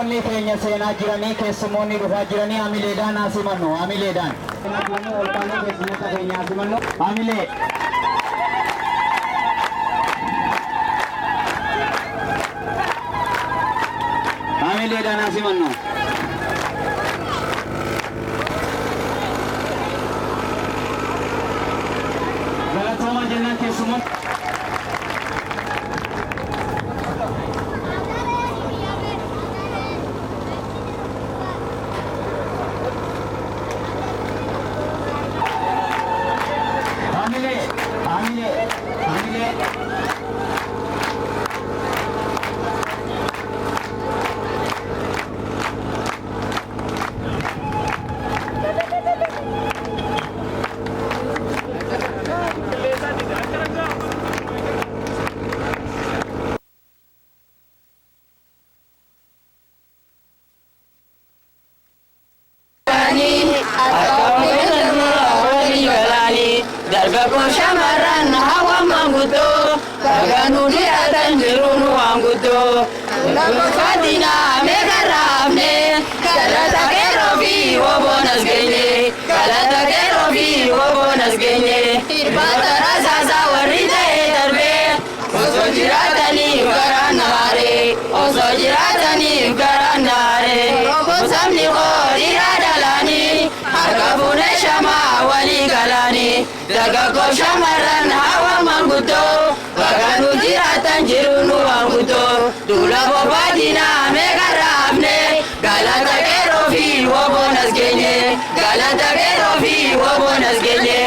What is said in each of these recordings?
Keessummoonni keenya seenaa jiranii, keessummoonni dhufaa jiranii, hamileedhaan haa simannu, hamileedhaan. Ol kaanee keessummoota keenya haa simannu, hamilee. Hamileedhaan haa simannu. Galatoomaa jennaan keessummoota. Hamilee, hamilee, hamilee. Dargaggoo, shamarran, hawwan manguddoo, baganuu jiraatan jiruun waan guddoo. Fatina meeqa raafne, galata qeerroo fi woboon as geenye, galata qeerroo fi woboon as geenye. Irbaata rasaasaa warri ta'ee darbee, osoo jiraataniif garaan naare, osoo jiraataniif garaan naare. Sabni koo dhiiraa dhalaanii, harka fuunee shamaa walii galaanii. Dargaggoo, shamarran, hawwan manguddoo, baganuu jiraatan jiruun waan guddoo. Duula bobbaatinaa meeqa raafne, galata qeerroo fi woboon as geenye, galata qeerroo fi woboon as geenye.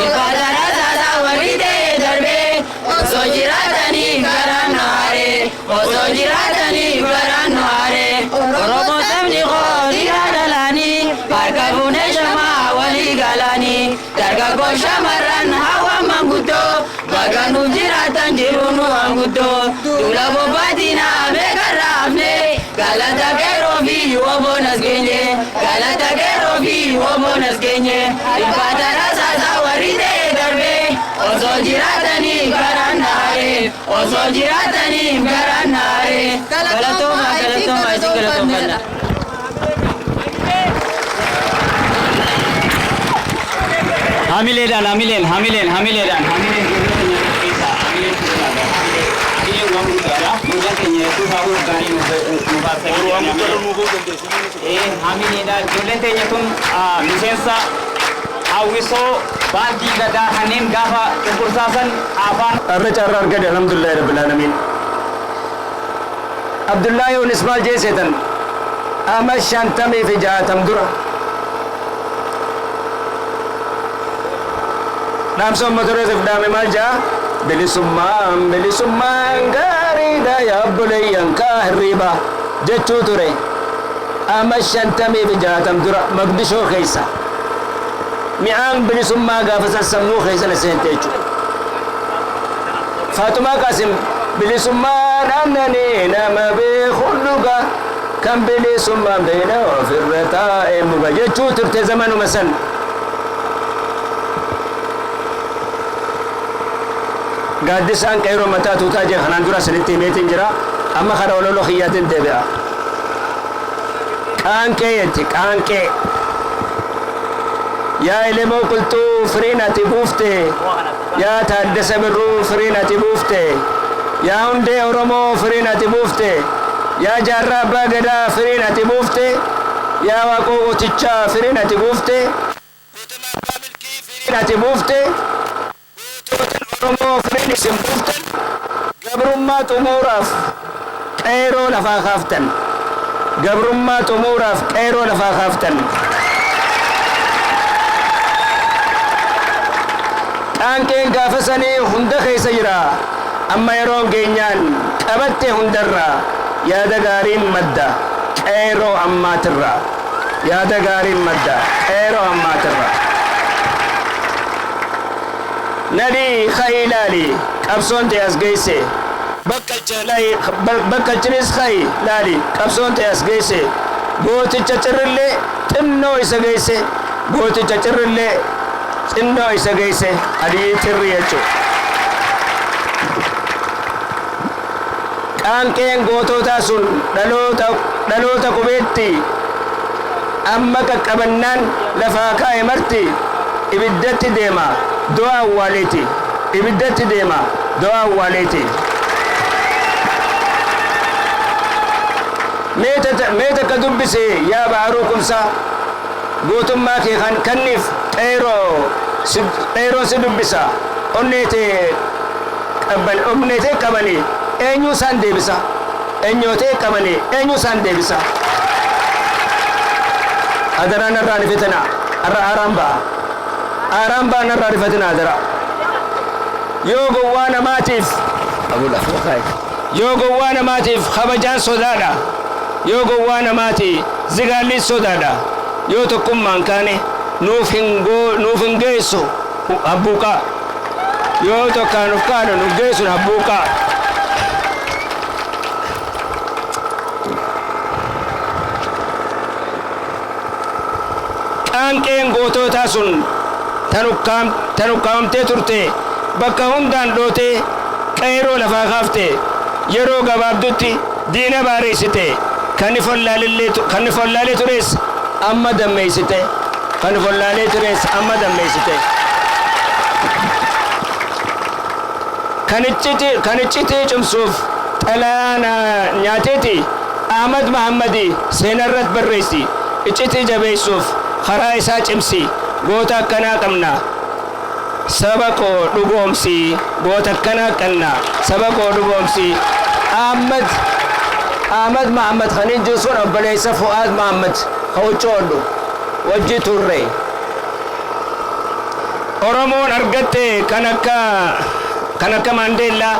Irbaata rasaasaa warri ta'ee darbee, osoo jiraatanii garaan naare, osoo jiraatanii garaan naare. Oromoo sabni koo dhiiraa dhalaanii, harka fuunee shamaa walii galaanii. Dargaggoo, shamarran, hawwan manguddoo, baganuu jiraatan jiruun waan guddoo. Duula bobbaatinaa meeqa raafne, galata qeerroo fi woboon as geenye, galata qeerroo fi woboon as geenye. Irbaata rasaasaa warri ta'ee darbee, osoo jiraatanii garaan naare, osoo jiraatanii garaan naare. Galatooma, galatooma, isin galatoomfanna. Hamileedhaan, hamileen, hamileen, hamileedhaan, hamileen ijoollee keenya qopheessaa, hamileen guddaadha, hamilee, hamileen waan guddaadha. Ijoolleen keenya hedduu faaruu gaarii nu baarsanii jirani hamilee. Hamileedha. Ijoolleen teenya tun miseensa hawwisoo baandii Gadaa kanneen gaafa cunqursaasan afaan. Arra carraa argade, alhamdulillahi rabbil aalamiin. Abdullaahi Yoonis maal jee seetan ama 50 fi 60 dura? Dhaamsa uummata Oromootiif dhaame maal jaa? Bilisummaan, bilisummaan gaariidha, yaa obboleeyyan, kaa hirriiba jechuu ture. Ama 50 fi 60 dura Maqdishoo keessa mi'aan bilisummaa gaafa san sammuu keessa na seente jechuudha. Faatumaa Qaasim bilisummaan aannanii nama beeku dhuga, kan bilisummaan beena ofirra taa'ee muga jechuu turte zamanuma san. Gaaddisaan qeeroo mataa tuutaa jee kanaan dura isinitti himeetiin jira. Amma kara ololoo kiyyaatiin deebi'a. Qaanqee jetti, qaanqee. Yaa Elemoo Qilxuu, firiin ati buufte, yaa Taaddasa Birruu, firiin ati buufte, yaa Hundee Oromoo, firiin ati buufte, yaa Jaarraa Abbaa Gadaa, firiin ati buufte, yaa Waaqoo Gootichaa, firiin ati buufte, Guutama Abbaa Milkii, firiin ati buufte, gootota Oromoo, firiin isin buuftan, gabrummaa xumuuraaf qeeroo lafaa kaaftan. Gabrummaa xumuuraaf qeeroo lafaa kaaftan. Qaanqeen gaafa sanii hunda keessa jira. Amma yeroon geenyaan qabatte hundarraa yaada gaariin madda qeeroo ammaatirraa. Yaada gaariin madda qeeroo ammaatirraa. Nadii ka'i ilaali, qabsoon ta'e as geesse. Bakkalchinis ka'i laali, qabsoon ta'e as geesse. Gooticha cirrillee xinnoo isa geesse. Gooticha cirrillee xinnoo isa geesse, adii tirri jechuudha. Qaanqeen goototaa sun dhaloota Dhaloota qubeetti amma qaqqabannaan lafaa kaa'e marti ibiddatti deema du'a awwaaleeti ibiddatti deema du'a awwaaleeti. Mee takka dubbise yaa Baharuu Kumsaa, gootummaa kee kan kanniif qeeroo si dubbisa. Onneetee qabanii eenyu isaan deebisa? Eenyootee qabanii eenyu isaan deebisa? Adaraa narraa rifatina, arra aaraan ba'a. Aaraan ba'a, narraa rifatina adara. Yoo gowwaa namaatiif yoo gowwaa namaatiif kabajaan sodaadha. Yoo gowwaa namaati zigaalli sodaadha. Yoo tokkummaan kaane nuuf hin geessu habbuuqaa. Yoo tokkaan uf kaane nuuf geessu habbuuqaa. Qaanqeen gootootaa sun tan ukkaamamtee turte bakka hundaan dhootee qeeroo lafaa kaafte yeroo gabaabdutti diina baareessite kan follaalee tures amma dammeessite kan follaalee tures amma dammeessite. Kan iccitii cimsuuf xalayaa nyaateeti Ahmad Mahammadi seenarratti barreessi. Iccitii jabeessuuf karaa isaa cimsi. Goota akkanaa qabna, saba koo dhugoomsi. Goota akkanaa qabna, saba koo dhugoomsi. Ahmad Mahammad kan hin jiru sun obboleessa Fu'aad Mahammad ka huccuu hodhu wajji turre. Oromoon argatte kan akka Maandeellaa.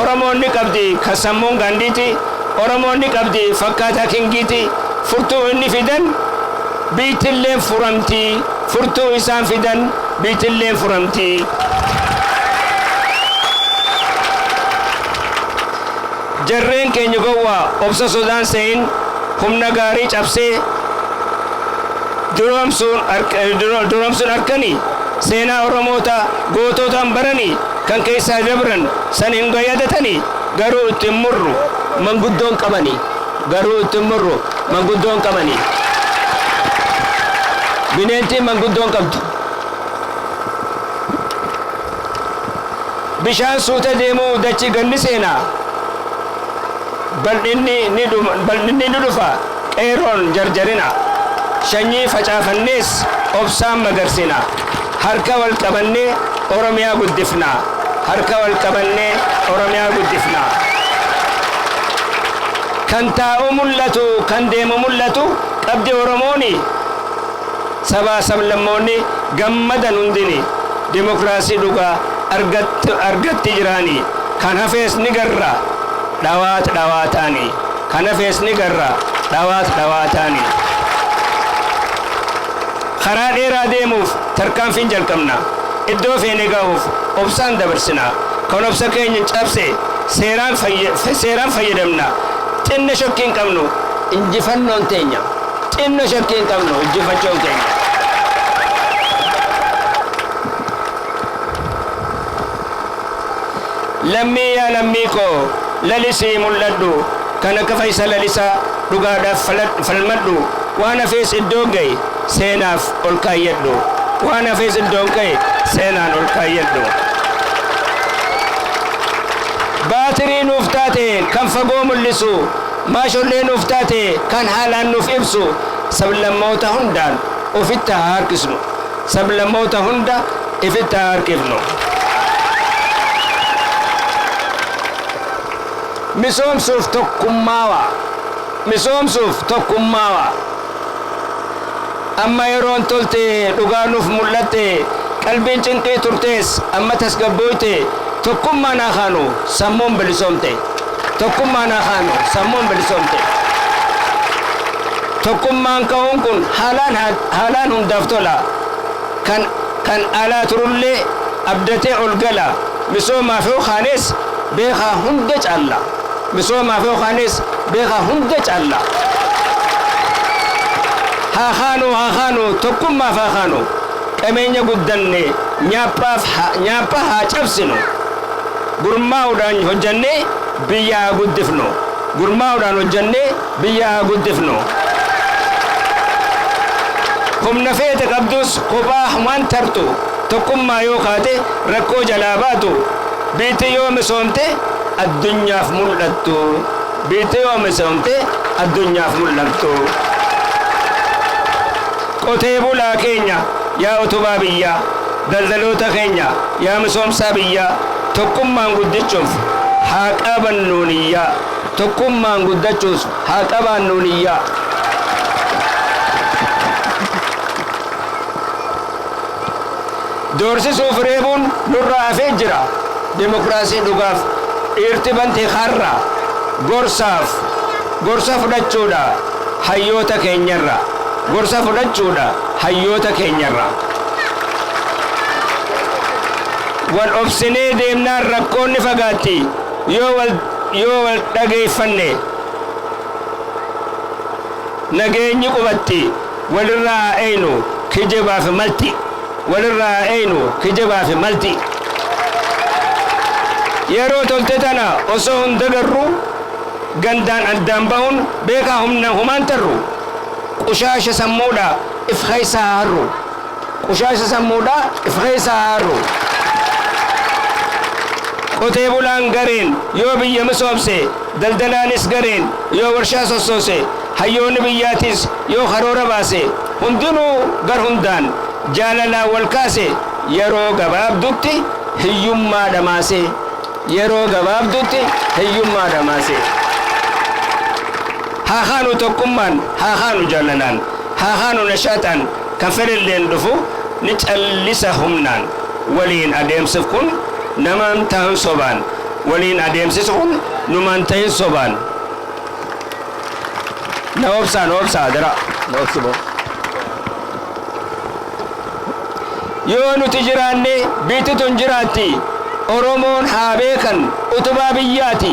Oromoon ni qabdi kan sammuun Gaandiiti. Oromoon ni qabdi fakkaataa Kingiiti. Furtuu inni fidan biitilleen furamti. Furtuu isaan fidan biitilleen furamti. Jarreen keenya gowwaa obsa sodaan se'in humna gaarii cabsee duroomsuun harkanii seenaa Oromoota gootootaan baranii kan keessaa dabran san hin yaadatanii garuu ittiin murru manguddoon qabanii garuu ittiin murru manguddoon qabanii. Bineentiin manguddoon qabdu. Bishaan suuta deemuu dachii ganni seenaa. Bal'inni ni dhufa qeeroon jarjarina. Sanyii facaafannees obsaan magarsina. Harka wal qabannee Oromiyaa guddifna. Harka wal qabannee Oromiyaa guddifna. Kan taa'u mul'atu kan deemu mul'atu qabdi Oromooni. Sabaa sablammoonni gammadan hundini dimokiraasii dhugaa argatti jiraani. Kan hafees ni garra dhawaat dhawaataani. Kan hafees ni garra dhawaat dhawaataani. Karaa dheeraa deemuuf tarkaanfiin jalqabna. Iddoo feene gahuuf obsaan dabarsina. Kan obsa keenya cabse seeraan fayyadamna. Xinna shakkii hin qabnu injifannoon teenya. Xinna shakkii hin qabnu injifachuun keenya. Lammii yaa lammii koo lalisii mul'adhu. Kan akka Fayyisa Lalisaa dhugaadhaaf falmadhu. Waan hafees iddoo gahe seenaaf ol kaayyadhu. Waan hafees iddoon gahe seenaan ol kaayyadhu. Baatirii nuuf taate kan fagoo mul'isu, maashollee nuuf taate kan haalaan nuuf ibsu, sablammoota hundaan ofitti haa harkisnu. Sablammoota hunda ifitti haa harkifnu. Misoomsuuf tokkummaawa. Misoomsuuf tokkummaawa. Amma yeroon tolte dhugaa nuuf mul'atte qalbiin cinqii turtees amma tasgabbooyte tokkummaa naa kaanu sammuun bilisoomte. Tokkummaa naa kaanu sammuun bilisoomte. Tokkummaan ka'uun kun haalaan hundaaf tola. Kan alaa turullee abdatee ol gala. Misoomaaf yoo kaanes beekaa hunda caalla. Misoomaaf yoo kaanes beekaa hunda caalla. Haa kaanu haa kaanu tokkummaaf haa kaanu. Qabeenya guddanne nyaaphaa haa cabsinu. Gurmaa'uudhaan hojjannee biyya haa guddifnu. Gurmaa'uudhaan hojjannee biyya haa guddifnu. Humna feete qabdus kophaa waan tartu, tokkummaa yoo kaate rakkoo jalaa baatu. Biitti yoo misoomte addunyaaf mul'attu. Biitti yoo misoomte addunyaaf mul'attu. Qotee bulaa keenya yaa utubaa biyyaa, daldaloota keenya yaa misoomsaa biyyaa, tokkummaan guddichuuf haa qabannu niyyaa. Tokkummaan guddachuuf haa qabaannu niyyaa. Doorsisuuf reebuun nurraa hafee jira. Dimokiraasii dhugaaf dhiirti banti har'a gorsaaf gorsa fudhachuudha hayyoota keenyarra. Gorsa fudhachuudha hayyoota keenyarra. Wal obsinee deemnaan rakkoon ni fagaatti, yoo wal dhageeffanne nageenyi qubatti. Walirraa haa eeynu kijibaaf malti. Walirraa haa eeynu kijibaaf malti. Yeroo tolte tana osoo hunda garru gandaan addaan bahuun beekaa humna humaan tarru. Qushaasha sammuudha if keessa harru. Qushaasha sammuudha if keessa harru. Qotee bulaan gareen yoo biyya misoomse, daldalaanis gareen yoo warshaa sossoose, hayyoonni biyyaatis yoo karoora baase, hundinuu gar hundaan jaalalaan wal kaase, yeroo gabaabdutti hiyyummaa dhamaase. Yeroo gabaabdutti hiyyummaa dhamaase. Haa kaanu tokkummaan, haa kaanu jaalalaan, haa kaanu nashaaxaan. Kan fedhelleen dhufu ni callisa humnaan. Waliin adeemsif kun namaan ta'an sobaan. Waliin adeemsisu kun numaan ta'in sobaan. Na obsaa, na obsaa, dara na obsibo. Yoo nuti jiraanne biitti tun jiraatti. Oromoon haa beekan utubaa biyyaati.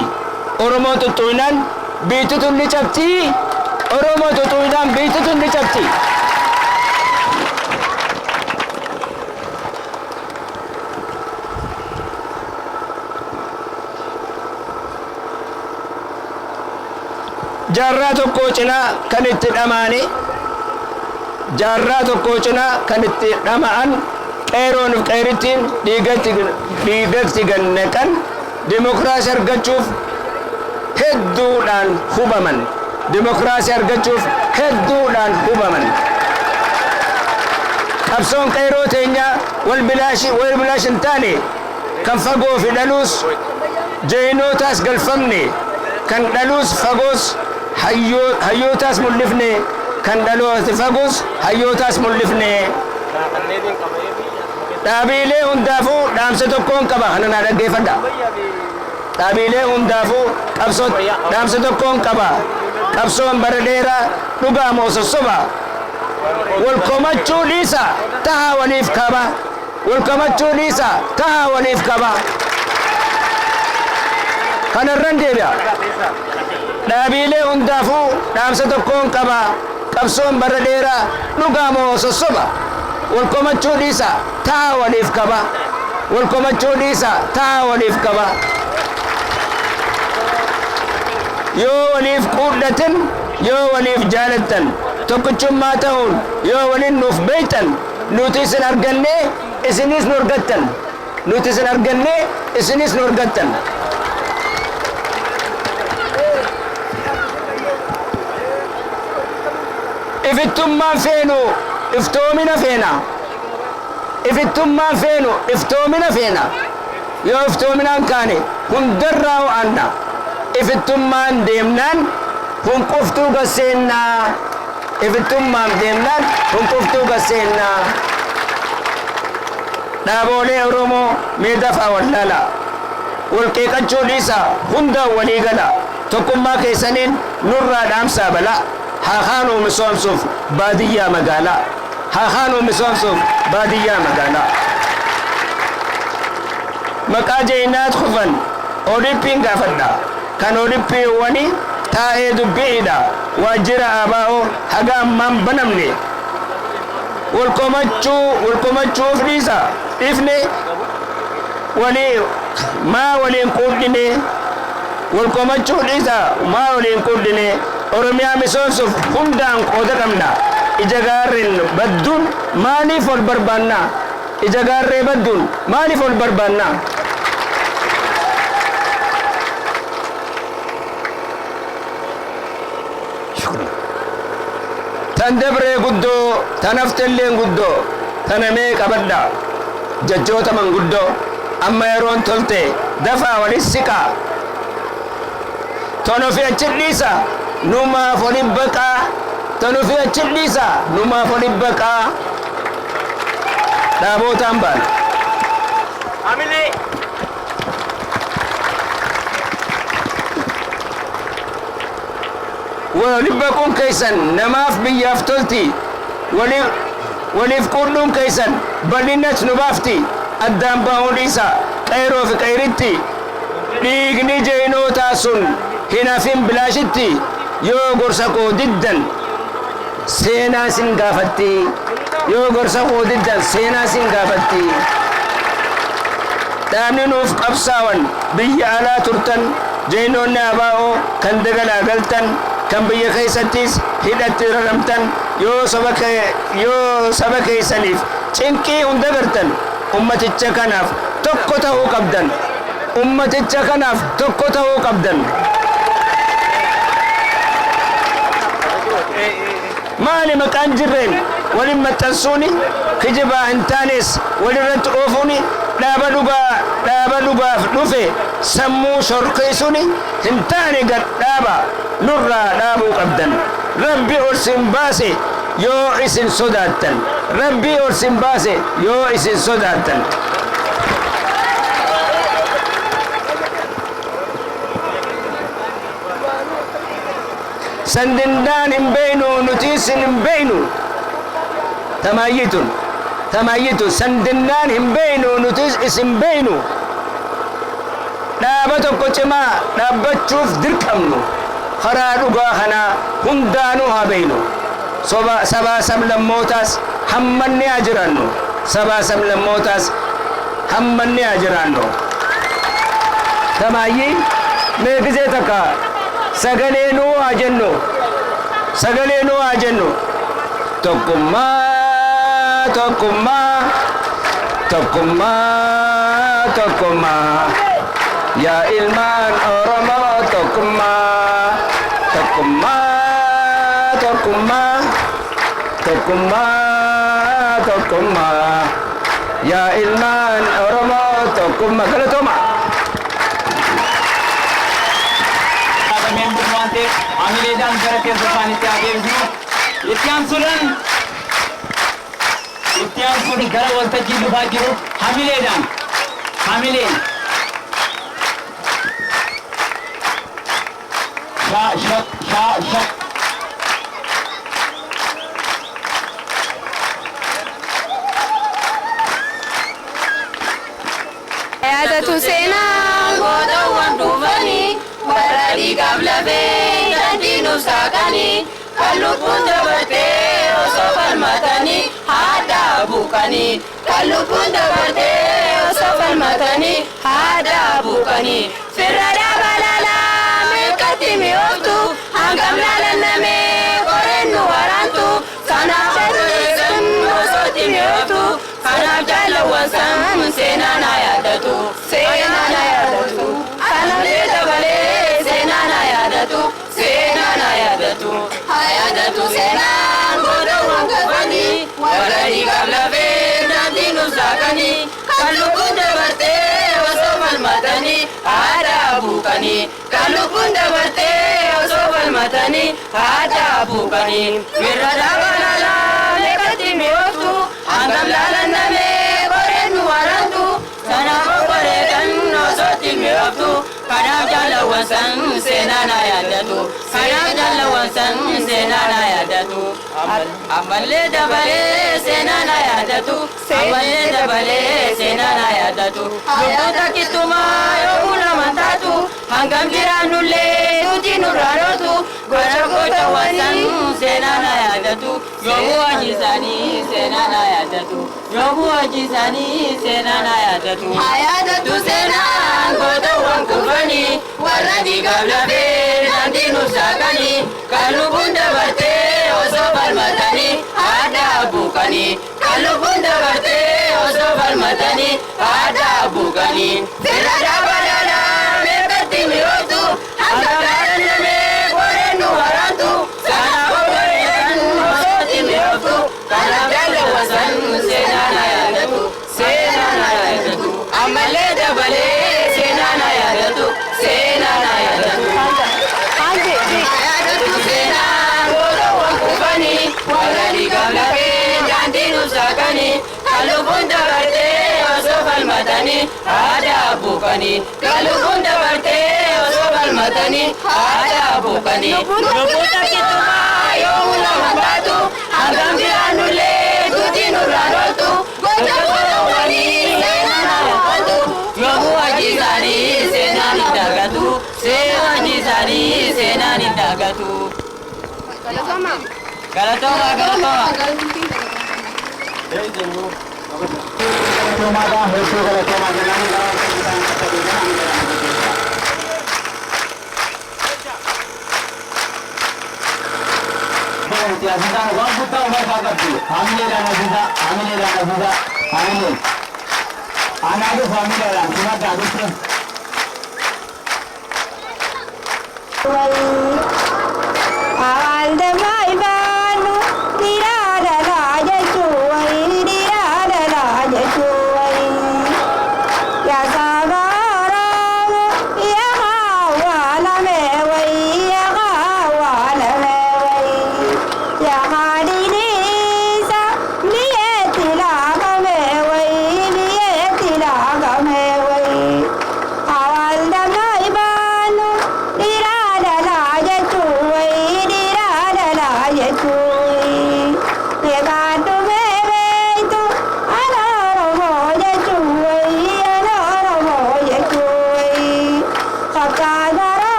Oromoon tuttuinaan biitti tun ni cabti. Oromoon tuttuinaan biitti tun ni cabti. Jaarraa tokko cinaa kan itti dhamaane, jaarraa tokko cinaa kan itti dhama'an, qeeroon qeerittiin dhiigatti gannaqan, dimokiraasii argachuuf hedduudhaan hubaman. Dimokiraasii argachuuf hedduudhaan hubaman. Qabsoon qeeroo teenyaa wal bilaashi wal bilaash hin taane. Kan fagoo fi dhaluus jeenootaas galfamne, kan dhaluus fagoos hayyootaas mul'ifne, kan dhaloota fagoos hayyootaas mul'ifne. Dhaabiilee hundaafuu dhaamsa tokkoon qaba, kana naa dhaggeeffadha. Dhaabiilee hundaafuu qabsoo dhaamsa tokkoon qaba. Qabsoon bara dheeraa dhugaa moo sossoba? Wal komachuu dhiisa, tahaa waliif qaba. Wal komachuu dhiisa, tahaa waliif qaba. Kanarran deebi'a. Dhaabiilee hundaafuu dhaamsa tokkoon qaba. Qabsoon bara dheeraa dhugaa moo sossoba? Wal komachuu dhiisa, tahaa waliif qaba. Wal komachuu dhiisa, tahaa waliif qaba. Yoo waliif quudhatan, yoo waliif jaalattan, tokkichummaa ta'uun yoo waliin nuuf beektan, nuti isin argannee isinis nu argattan. Nuti isin argannee isinis nu argattan. Ifittummaan feenu, iftoomina feena. Ifittummaan feenu, iftoomina feena. Yoo iftoominaan kaane hundarraa ho'anna. Ifittummaan deemnaan hunquftuu gaseennaa. Ifittummaan deemnaan hunquftuu gaseennaa. Dhaaboolee Oromoo mee dafaa wallaala. Wal qeeqachuu dhiisa, hundaan walii gala. Tokkummaa keessaniin nurraa dhaamsaa balaa. Haa kaanuu misoomsuuf baadiyyaa magaalaa. Haa kaanuu misoomsuuf baadiyyaa magaalaa. Maqaa jeynaat kufan ODP'n gaafadha. Kan ODP wani taa'ee dubbiidha. Waajjira ABO haga ammaan banamne. Wal komachuuf dhiisa. Dhiifne walii maa waliin quudhine? Wal komachuu dhiisa maa waliin quudhine. Oromiyaa misoomsuuf hundaan qooda qabna. Ija gaarreen badduun maaliif ol barbaanna? Ija gaarree badduun maaliif ol barbaanna? Tan dabree guddoo, tan haftelleen guddoo, tanamee qabadha jechoota manguddoo. Amma yeroon tolte, dafaa walis siqaa. Ton ofii achi dhiisa, numaaf olin baqaa. Ton ofii achi dhiisa, numaaf olin baqaa. Dhaabootaan baana. Hamilee. Waliin baquun keessan namaaf biyyaaf tolti. Waliif quudhuun keessan bal'inas nu baafti. Addaan bahuu dhiisa qeeroo fi qeeritti. Dhiigni jeenootaa sun hin hafin bilaashitti. Yoo gorsa koo diddan, seenaa sin gaafatti. Yoo gorsa koo diddan, seenaa sin gaafatti. Dhaabni nuuf qabsaawan biyya alaa turtan, jeenoonni abaa'oo kan dagalaa galtan, kan biyya keessattis hidhatti raramtan, yoo saba keessaniif cinqii hunda gartan, ummaticha kanaaf tokko ta'uu qabdan. Ummaticha kanaaf tokko ta'uu qabdan. Maali maqaan jirreen walin maxxansuuni, kijibaa hin taanes walirratti oofuuni, dhaaba dhugaa, dhaaba dhugaaf dhufe sammuu shorkeessuuni hin taane? Gad dhaaba, nurraa dhaabuu qabdan. Rabbi ol sin baase yoo isin sodaattan. Rabbi ol sin baase yoo isin sodaattan. Sandindaan hin beeynu, nuti isin hin beeynu. Tamaayyitun tamaayyitun sandindaan hin beeynu, nuti isin beeynu. Dhaaba tokko cimaa dhaabbachuuf dirqamnu. Karaa dhugaa kanaa hundaanuu haa beeynu. Sabaa sablammootaas hammanni haa jiraannu. Sabaa sablammootaas hammanni haa jiraannu. Tamaayyii mee gizee takka sagalee nuu haa jennu. Sagalee nuu haa jennu. Tokkummaa, tokkummaa, tokkummaa, tokkummaa, yaa ilmaan Oromoo, tokkummaa, tokkummaa, tokkummaa, tokkummaa, tokkummaa, yaa ilmaan Oromoo, tokkummaa. Galatooma. Dhaabameen bulu waan ta'eef hamileedhaan gara keessa isaaniitti haa deebisnu. Itti aansuun gara waltajjii dhufaa jiru hamileedhaan, hamileen. Shaa shak shaa shak. Yaadatu seenaa gootawwan dhufanii, warra dhiigaaf lafee daandii nuuf saaqanii, kan lubbuun dabartee osoo falmatanii haadha buuqanii, kan lubbuun dabartee osoo falmatanii haadha buuqanii. Firra dhaabalalaa meeqatti mi'ooftu, hangam laalannamee qoreen nu waraantu, kanaaf sun osootti mi'ooftu. Kanaaf jaalawwan san seenaan haa yaadatu, seenaan haa yaadatu. Kanallee dabalee seenaan haa yaadatu, seenaan haa yaadatu. Haa yaadatu seenaan gootawwan kufanii, warra dhiigaaf lafee daandii nuuf saaqanii, kan lubbuun dabartee osoo falmatanii haadha buuqanii, kan lubbuun dabartee osoo falmatanii haadha buuqanii. Mirra dhaabalalaa meeqatti mi'ooftu, hangam laalannamee qoreen nu waraantu, kanaaf qoreetan osootti mi'ooftu. Kanaaf jaalawwan san seenaan haa yaadatu, kanaaf jaalawwan san seenaan haa yaadatu. Ammallee dabalee seenaan haa yaadatu, ammallee dabalee seenaan haa yaadatu. Lubbuu takkittumaa yoo naman taatu, hangam jiraannullee duuti nurraa dhootu, gocha gootawwan san seenaan haa yaadatu. yaadatu. Yoomuu hojii isaanii seenaan haa yaadatu. Yoomuu hojii isaanii seenaan haa yaadatu. Haa yaadatu seenaan gootawwan kufanii warra dhiigaaf lafee daandii nuuf saaqanii kan lubbuun dabartee osoo falmatanii aadaa buuqanii kan lubbuun dabartee osoo falmatanii aadaa buuqanii. Sirra dhaabalaadhaa meeqatti mi'ootu hanga gaarannamee qoreen nu waraantu sanaaf obboleeyyan osootti mi'ooftu kanaaf jaalawwasan seenaan haa yaadatu seenaan haa yaadatu ammallee dabalee seenaan haa yaadatu seenaan haa yaadatu. Yaadatu seenaan gootawwan kufanii warra dhiigaaf lafee daandii nuuf saaqanii kan lubbuun dabartee osoo falmatanii aadaa buuqanii kan lubbuun dabartee osoo falmatanii aadaa buuqanii. Lubbuun takkittumaa yoomuu nama taatu hangam jiraannullee duuti nurraan ooltu gocha gootawwanii seenaan haa yaadatu yoomuu hojii isaanii seenaan hin dagatu seenaan hojii isaanii seenaan hin dagatu. Galatooma galatooma. Galatoomaadha, hedduu galatoomaa jennaan gara isaan akka deebi'an gara Asisaan waan guddaa of harkaa qabdi. Hamileedhaan asisaa, hamileedhaan asisaa, hamileen. Anaa dhufu hamileedhaan simadhaa dhufte.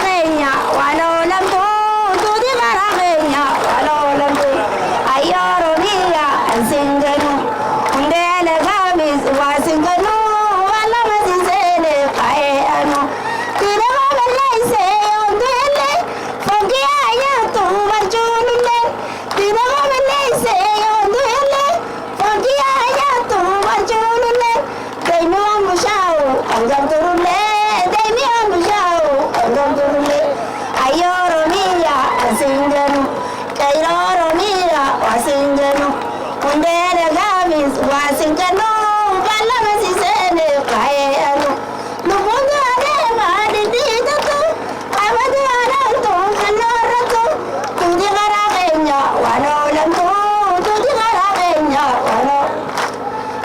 keenya waan oolamtu duuti karaa keenya waan oolamtu ayyo Oromiyaa singanu hundee lagaamis waa singanu waan lama sinseene faayee anu dirama balleessee hundeelle fonkii ayyaatu barjuunillee dirama balleessee hundeelle fonkii ayyaatu barjuunillee deemi waan bushaa'u hangam turullee deemi waan bushaa'u hangam turullee ayyo Oromiyaa singanu qeyroo Oromiyaa waa singanu hundee lagaamis waa singanu waan lama siseene faayee anu lubbuun adeemaa dhidhiitatu qabatu alantu kalloorratu tuuti karaa keenya waan oolamtu tuuti karaa keenya waan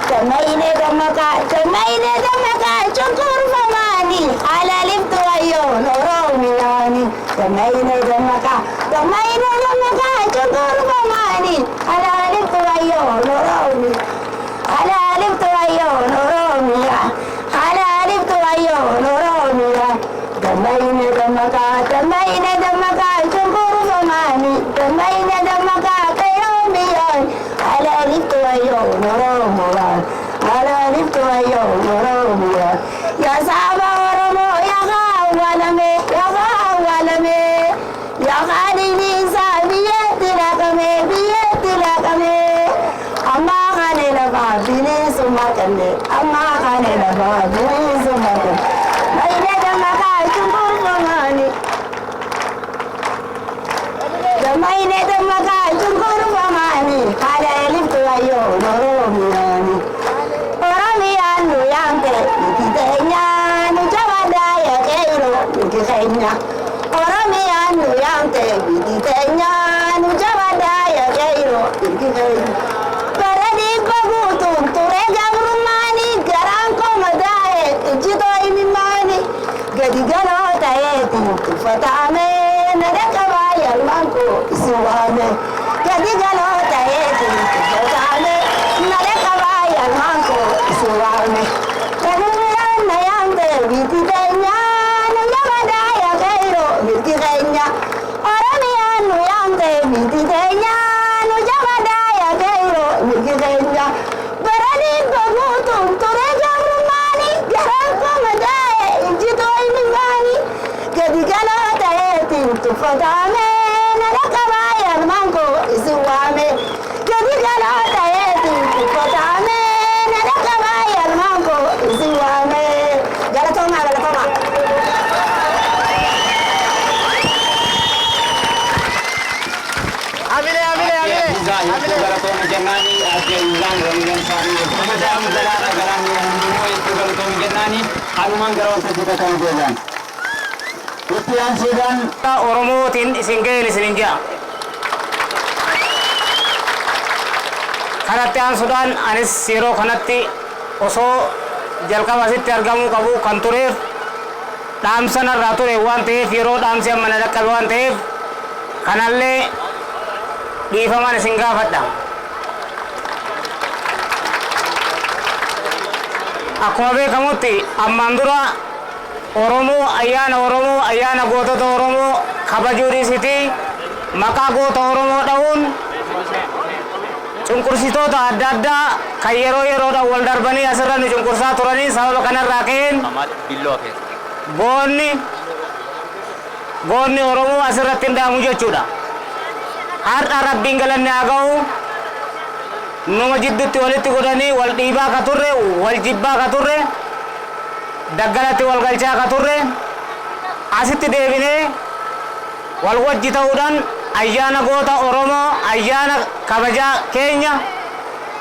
Tamaine damaka tamaine damaka cunqurfamaani halaliftu ayyoon oromiyaani tamaine damaka tamaine damaka cunqurfamaani halaliftu ayyoon oromiyaani halaliftu ayyoon oromiyaa halaliftu ayyoon oromiyaa tamaine damaka tamaine damaka cunqurfamaani tamaine damaka qayromiyaan halaliftu ayyoon oromiyaa halaliftu ayyoon oromiyaa yaa saba oromoo yaa kaawwalame yaa kaawwalame yaa qaaliinsa biyyatti laqame biyyatti laqame amma kana lafa bineensummaa qabne amma kana lafa bineensummaa qabne maine dammakaa cunqurfamaani maine dammakaa cunqurfamaani halaliftu ayyoon oromiyaani oromiyaan nu yaamte miti teenyaa nu jabaadhaa yaa qeyroo miti keenya oromiyaan nu yaamte miti teenyaa nu jabaadhaa yaa qeyroo miti keenya bara dhibba guutuun ture gabrummaani garaan koo madaa'e ijjitoo imimmaani gadi galoo ta'eetiin tuffatame na dhaqqabaa yalmaan koo isin waame gadi galoo ta'eetiin tuffatame na dhaqqabaa yalmaan koo isin waame Oromiyaan na yaamte miti teenyaa nu jabaadhaa yaa qeyroo miti keenya Oromiyaan nu yaamte miti teenyaa nu jabaadhaa yaa qeyroo miti keenya bara dhibba guutuun ture gabrummaani garaan koo madaa'e ijjitoo imimmaani gadi galoo ta'eetiin tuffatame na dhaqqabaa yalmaan koo isin waame gadi galoo ta'eetiin tuffatame na dhaqqabaa yalmaan koo isin waame galatoomaa galatoomaa. Amile, amile, amile. Galatooma jennaani adde Izaan Roomiyaan isaanii kabajamu galaana galaanni hundinuu hedduu galatooma jennaani halumaan gara waltajjii kan deebi'an. Itti aansuudhaan Oromootiin isin ga'een isin hin ja'a. Kanatti aansuudhaan anis yeroo kanatti osoo jalqaba asitti argamuu qabu kan tureef dhaamsa narraa ture waan ta'eef yeroo dhaamsi amma na dhaqqabe waan ta'eef kanallee dhiifamaan isin gaafadha. Akkuma beekamutti ammaan dura Oromoo ayyaana Oromoo ayyaana gootota Oromoo kabajuu dhiisiti maqaa goota Oromoo dha'uun cunqursitoota adda addaa kan yeroo yeroodhaan wal darbanii asirra nu cunqursaa turanii sababa kanarraa ka'een goonni goonni Oromoo asirratti hin dhaamu jechuudha. Har'a rabbiin galanni haa ga'u numa jidduutti walitti godhanii wal dhiibaa ka turre wal jibbaa ka turre daggalatti wal galchaa ka turre asitti deebinee wal wajji ta'uudhaan ayyaana goota Oromoo ayyaana kabajaa keenya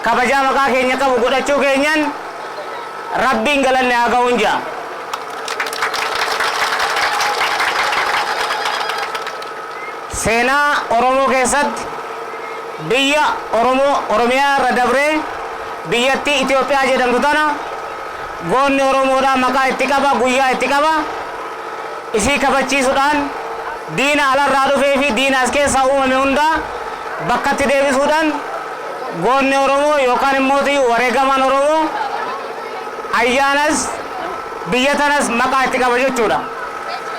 kabajaa maqaa keenya qabu godhachuu keenyan rabbiin galanni haa ga'uun jaa. Seenaa Oromoo keessatti biyya Oromoo Oromiyaa irra dabree biyyattii Itoophiyaa jedhamtu tana goonni Oromoodhaa maqaa itti qaba guyyaa itti qaba isii kabachiisuudhaan diina alarraa dhufee fi diina as keessaa uumame hundaa bakkatti deebisuudhaan goonni Oromoo yookaan immoo wareegamaan Oromoo ayyaanas biyya tanas maqaa itti qaba jechuudha.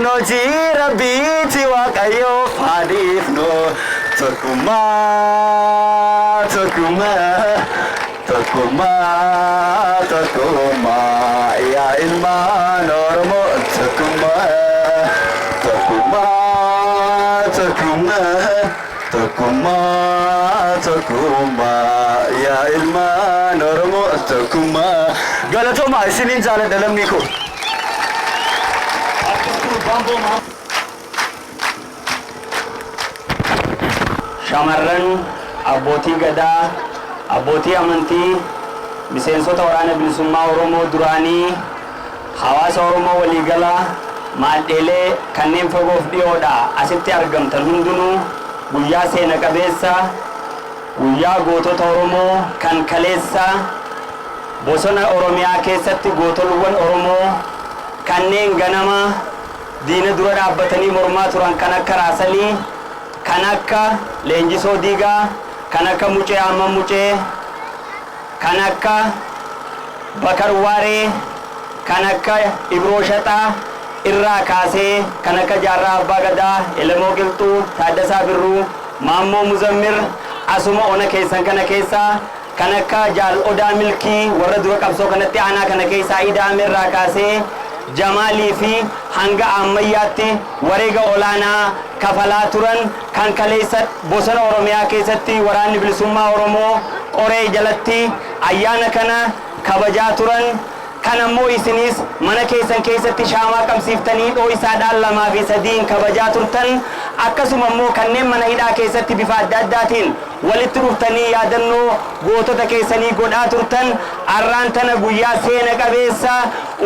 Kun hojii Rabbiiti Waaqayyoof haadhiifnu. Tokkummaa, tokkummaa, tokkummaa, tokkummaa, yaa ilmaan Oromoo tokkummaa, tokkummaa, tokkummaa, tokkummaa, tokkummaa, yaa ilmaan Oromoo tokkummaa. Galatoomaa, isiniin jaaladha lammii koo. Shamarran, abbootii gadaa, abbootii amantii, miseensota Waraana Bilisummaa Oromoo duraanii, hawaasa Oromoo waliigalaa, maadheelee kanneen fagoof dhiyoodha asitti argamtan hundinuu, guyyaa seena qabeessa, guyyaa gootota Oromoo kan kaleessa bosona Oromiyaa keessatti gootolwwan Oromoo kanneen ganama diina dura dhaabbatanii mormaa turan, kan akka Raasalii, kan akka Leenjisoo Diigaa, kan akka Mucee Amman Mucee, kan akka Bakar Waaree, kan akka Ibroo Shaxaa irraa kaasee, kan akka Jaarraa Abbaa Gadaa, Elemoo Qilxuu, Taaddasaa Birruu, Maammoo Muzammir, asuma ona keessan kana keessaa kan akka Jaal Odaa Milkii, warra dura qabsoo kanatti aanaa kana keessaa Idaame irraa kaasee Jamaalii fi hanga ammayyaatti wareega olaanaa kafalaa turan, kan kaleessa bosona Oromiyaa keessatti Waraanni Bilisummaa Oromoo qoree jalatti ayyaana kana kabajaa turan, kan ammoo isinis mana keessan keessatti shaamaa qabsiiftanii dhoo'isaadhaan lamaa fi sadiin kabajaa turtan, akkasuma immoo kanneen mana hidhaa keessatti bifa adda addaatiin walitti dhuftanii yaadannoo gootota keessanii godhaa turtan, arraan tana guyyaa seena qabeessa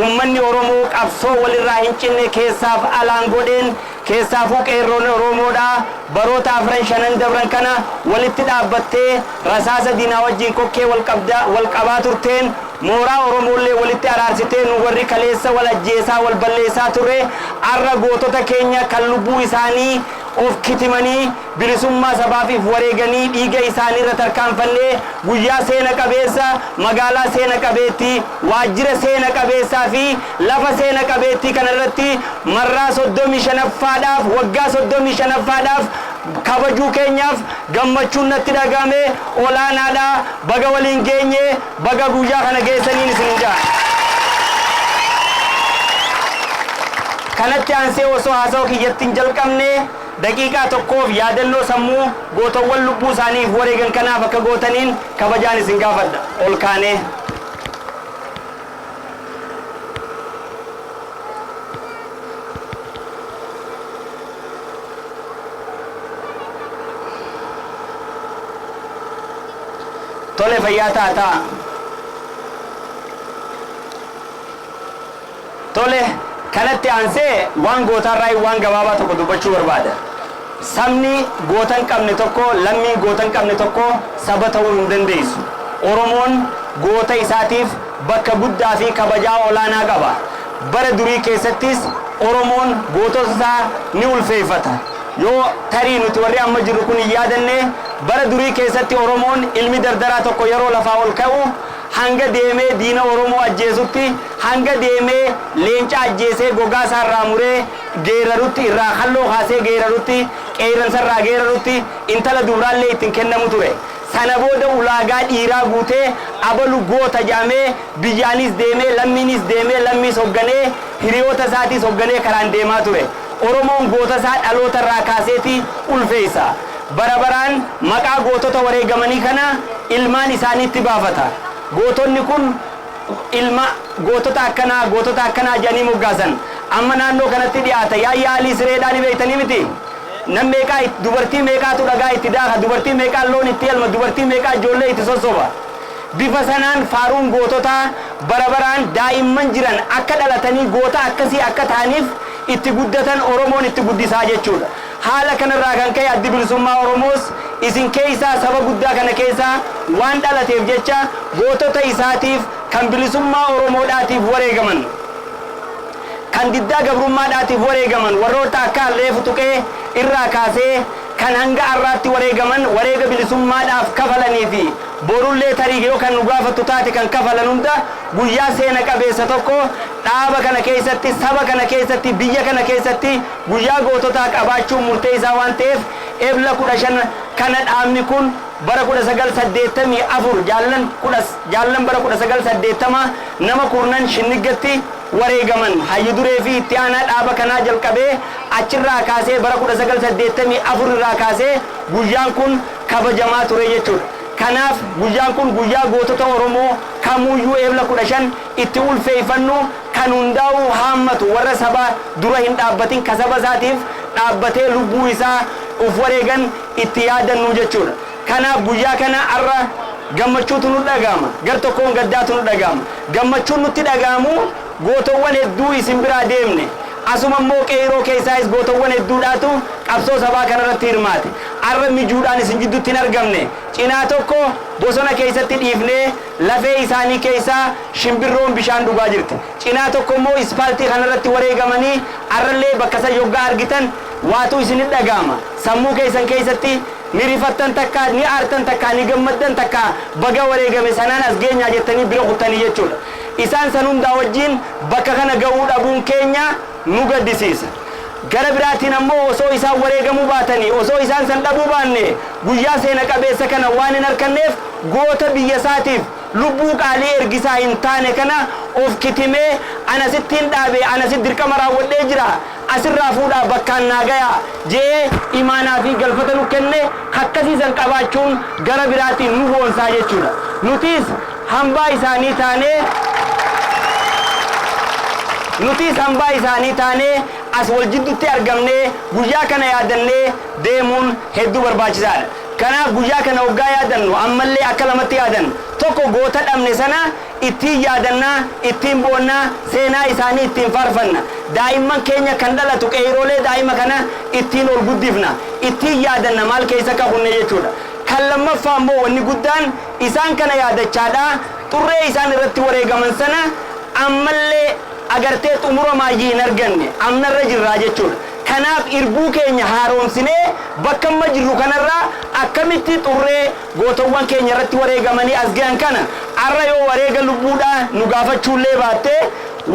ummanni Oromoo qabsoo walirraa hin cinne keessaaf alaan godheen, keessaafuu qeerroon Oromoodha baroota afran shanan dabran kana walitti dhaabbattee rasaasa diinaa wajjin kokkee wal qabaa turteen, mooraa Oromoollee walitti araarsitee, nu warri kaleessa wal ajjeesaa wal balleessaa turre arra gootota keenya kan lubbuu isaanii of kitimanii bilisummaa sabaafiif wareeganii dhiiga isaanii irra tarkaanfannee, guyyaa seena qabeessa magaalaa seena qabeettii, waajjira seena qabeessaa fi lafa seena qabeettii kana irratti marraa 35ffaadhaaf, waggaa 35ffaadhaaf kabajuu keenyaaf gammachuun natti dhagahame olaanaadha. Baga waliin geenye, baga guyyaa kana geessaniin isin ja'a. Kanatti aansee osoo haasawaa kiyyatti hin jalqabne daqiiqaa tokkoof yaadannoo sammuu gootawwan lubbuu isaaniif wareegan kanaaf akka gootaniin kabajaan isin gaafadha. Ol kaanee. Tole, fayyaa taataa. Tole, kanatti aansee waan gootaarraa waan gabaabaa tokko dubbachuu barbaada. Sabni goota hin qabne tokko, lammiin goota hin qabne tokko saba ta'uu hin dandeessu. Oromoon goota isaatiif bakka guddaa fi kabajaa olaanaa qaba. Bara durii keessattis Oromoon gootota isaa ni ulfeeffata. Yoo tarii nuti warri amma jirru kun hin yaadanne, bara durii keessatti Oromoon ilmi dardaraa tokko yeroo lafaa ol ka'u hanga deemee diina Oromoo ajjeesutti, hanga deemee leenca ajjeesee gogaa isaa irraa muree geerarutti, irraa halloo kaasee geerarutti, qeerransa irraa geerarutti intala dubraallee ittiin kennamu ture. Sana booda ulaagaa dhiiraa guutee abalu goota jedhamee biyyaanis deemee, lammiinis deemee, lammiis hoogganee, hiriyoota isaatiis hoogganee karaan deemaa ture. Oromoon goota isaa dhaloota irraa kaaseeti ulfeessa. Bara baraan maqaa gootota wareegamanii kana ilmaan isaaniitti baafata. Gootonni kun ilma gootota akkanaa, gootota akkanaa jedhanii moggaasan. Amma naannoo kanatti dhiyaata. Yaayyaa Alii Sireedhaa ni beektanii miti? Nam meeqaa, dubartii meeqaatu dhagaa itti daaka, dubartii meeqaa loon itti elma, dubartii meeqaa ijoollee itti sossoba. Bifa sanaan faaruun goototaa bara baraan daa'imman jiran akka dhalatanii goota akkasii akka ta'aniif itti guddatan Oromoon itti guddisaa jechuudha. Haala kanarraa kan ka'e Addi Bilisummaa Oromoos isin keessaa, saba guddaa kana keessaa waan dhalateef jecha, gootota isaatiif kan bilisummaa Oromoodhaatiif wareegaman, kan diddaa gabrummaadhaatiif wareegaman, warroota akka Alleefu Tuqee irraa kaasee kan hanga har'aatti wareegaman, wareega bilisummaadhaaf kafalanii fi borullee tarii yoo kan nu gaafattu taate kan kafalan hunda guyyaa seena qabeessa tokko Dhaaba kana keessatti, saba kana keessatti, biyya kana keessatti guyyaa goototaa qabaachuun murteessaa waan ta'eef Ebla 15 kana dhaabni kun bara 1984 jaallan bara 1980 nama kurnan Shinniggatti wareegaman hayyu duree fi itti aanaa dhaaba kanaa jalqabee achirraa kaasee bara 1984 irraa kaasee guyyaan kun kabajamaa ture jechuudha. Kanaaf guyyaan kun guyyaa gootota Oromoo kamuyyuu Ebla 15 itti ulfeeffannu kan hundaa'u haammatu warra saba dura hin dhaabbatin ka saba isaatiif dhaabbatee lubbuu isaa uf wareegan itti yaadannu jechuudha. Kanaaf guyyaa kana har'a gammachuutu nu dhaga'ama. Gar tokkoon gaddaatu nu dhaga'ama. Gammachuun nutti dhaga'amu gootowwan hedduu isin biraa deemne. Asuma immoo qeeroo keessaayis gootowwan hedduudhaatu qabsoo sabaa kanarratti hirmaate. Har'a mijuudhaan isin jidduutti hin argamne. Cinaa tokko bosona keessatti dhiifnee lafee isaanii keessaa shimbirroon bishaan dhugaa jirti. Cinaa tokko immoo ispaaltii kanarratti wareegamanii har'allee bakka san yoggaa argitan waatu isinit dhaga'ama. Sammuu keessan keessatti ni rifattan takka, ni aartan takka, ni gammaddan takka, baga wareegame sanaan as geenyaa jettanii bira kuttanii jechuudha. Isaan san hundaa wajjin bakka kana ga'uu dhabuun keenya nu gaddisiisa. Gara biraatiin ammoo osoo isaan wareegamuu baatanii, osoo isaan san dhabuu baanne guyyaa seena qabeessa kana waan hin arganneef goota biyya isaatiif lubbuu qaalii ergisaa hin taane kana of kitimee anasittiin dhaabe, anasit dirqama raawwadhee jira, asirraa fuudhaa bakkaan naa gayaa jee imaanaa fi galfata nu kenne akkasiisan qabaachuun gara biraatiin nu boonsaa jechuudha. Nutis hambaa isaanii taanee nutis hambaa isaanii taanee as wal jidduutti argamnee guyyaa kana yaadannee deemuun hedduu barbaachisaadha. Kanaaf guyyaa kana hoggaa yaadannu ammallee akka lamatti yaadannu. Tokko goota dhabne sana ittiin yaadannaa, ittiin boonnaa, seenaa isaanii ittiin faarfanna. Daa'imman keenya kan dhalatu qeeroolee daa'ima kana ittiin ol guddifna, ittiin yaadanna maal keessa qabunne jechuudha. Kan lammaffaa immoo wanni guddaan isaan kana yaadachaadha. Xurree isaan irratti wareegaman sana ammallee agartee xumura maayyii hin arganne amnarra jirraa jechuudha. Kanaaf irbuu keenya haaromsinee bakka amma jirru kanarraa akkamitti xurree gootowwan keenya irratti wareegamanii as ga'an kana har'a yoo wareega lubbuudhaa nu gaafachuullee baattee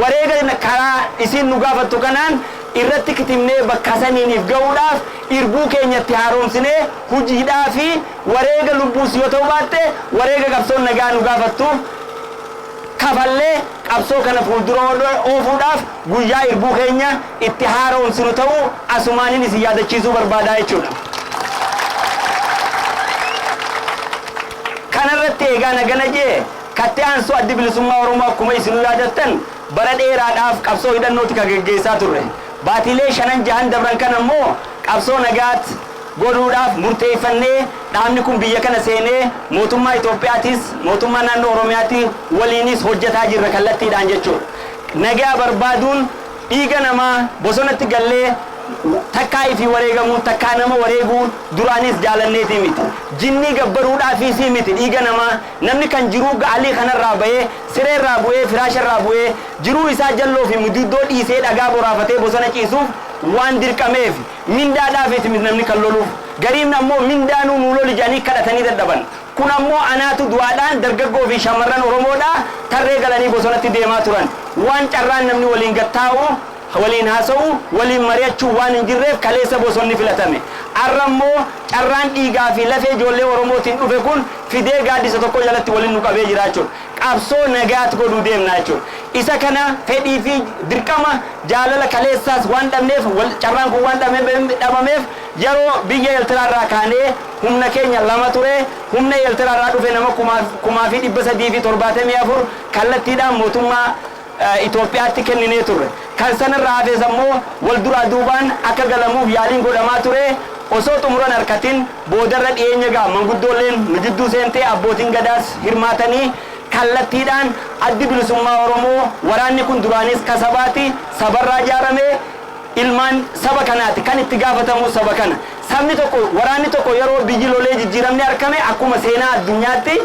wareega karaa isiin nu gaafattu kanaan irratti kitimnee bakka saniiniif ga'uudhaaf irbuu keenyatti haaromsinee hojiidhaa fi wareega lubbuus yoo ta'u baatte wareega qabsoon nagaa nu gaafattu kafallee qabsoo kana fuuldura oofuudhaaf guyyaa irbuu keenya itti haaromsinu ta'uu asumaaniin isin yaadachiisuu barbaadaa jechuudha. Kanarratti eegaa nagana jee kattee aansuu Addi Bilisummaa Oromoo akkuma isinuu yaadattan bara dheeraadhaaf qabsoo hidhannooti kan geggeessaa turre. Baatiilee 5 6 dabran kan ammoo qabsoo nagaatti godhuudhaaf murteeffannee dhaabni kun biyya kana seenee mootummaa Itoophiyaatis mootummaa naannoo Oromiyaatti waliinis hojjetaa jirra kallattiidhaan jechuudha. Nagaa barbaaduun dhiiga namaa bosonatti gallee takkaa ifii wareegamuun takkaa nama wareeguun duraanis jaalanneetii miti. Jinnii gabbaruudhaafis miti dhiiga namaa namni kan jiruu ga'alii kanarraa bahee sireerraa bu'ee firaasharraa bu'ee jiruu isaa jalloo fi mududdoo dhiisee dhagaa boraafatee bosona ciisuuf waan dirqameef mindaadhaafis namni kan loluuf. Gariin ammoo mindaanuu nu loli jedhanii kadhatanii dadhaban. Kun ammoo anaatu du'aadhaan dargaggoo fi shamarran Oromoodhaa tarree galanii bosonatti deemaa turan. Waan carraan namni waliin gattaa'u, waliin haasa'u, waliin mari'achuu waan hin jirreef kaleessa bosonni filatame. Har'a immoo carraan dhiigaa fi lafee ijoollee Oromootiin dhufe kun fidee gaaddisa tokko jalatti waliin nu qabee jira jechuudha. Qabsoo nagaatti godhuu deemna jechuudha. Isa kana fedhii fi dirqama jaalala kaleessaas waan dhabneef, carraan kun waan dhabameef yeroo biyya Eertiraarraa kaanee humna keenya lama ture, humna Eertiraarraa dhufe nama 3,374 kallattiidhaan mootummaa Itoophiyaatti kenninee turre. Kan sanarraa hafes ammoo wal duraa duubaan akka galamuuf yaaliin godhamaa ture. Osoo xumuran harkatin boodarra dhiyeenya ga'a manguddoolleen nu jidduu seentee abbootiin gadaas hirmaatanii kallattiidhaan Addi Bilisummaa Oromoo waraanni kun duraanis kasabaati sabarraa ijaarame ilmaan saba kanaati kan itti gaafatamu saba kana. Sabni tokko waraanni tokko yeroo biyyi lolee jijjiiramni argame akkuma seenaa addunyaatti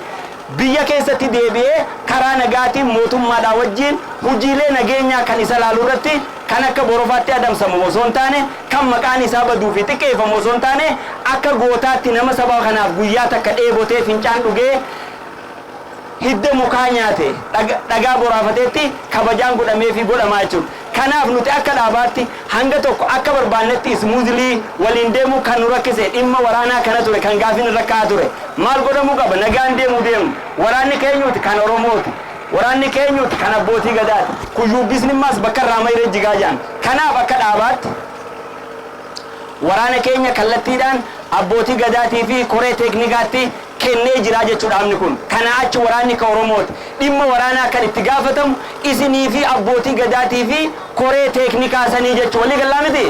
biyya keessatti deebi'ee karaa nagaatiin mootummaadhaa wajjin hojiilee nageenyaa kan isa laalu irratti kan akka borofaatti adamsamu osoo hin taane kan maqaan isaa baduu fi xiqqeeffamu osoo hin taane akka gootaatti nama saba kanaaf guyyaa takka dheebotee fincaan dhugee Hidda mukaa nyaate dhagaa boraafateetti kabajaan godhamee fi godhamaa jechuudha. Kanaaf nuti akka dhaabaatti hanga tokko akka barbaannetti smoothly waliin deemuu kan nu rakkise dhimma waraanaa kana ture, kan gaafiin irra ka'aa ture. Maal godhamuu qaba? Nagaan deemuu deemnu. Waraanni keenyuuti kan Oromooti. Waraanni keenyuuti kan abbootii gadaati. Kuyyuubbisni immaas bakka irraa mayree jigaa jaan. Kanaaf akka dhaabaatti waraana keenya kallattiidhaan abbootii gadaatii fi koree teeknikaatti kennee jira jechuudha dhaabni kun. Kana achi waraanni ka Oromooti. Dhimma waraanaa kan itti gaafatamu isinii fi abbootii gadaatii fi koree teeknikaa sanii jechuu walii galaa miti.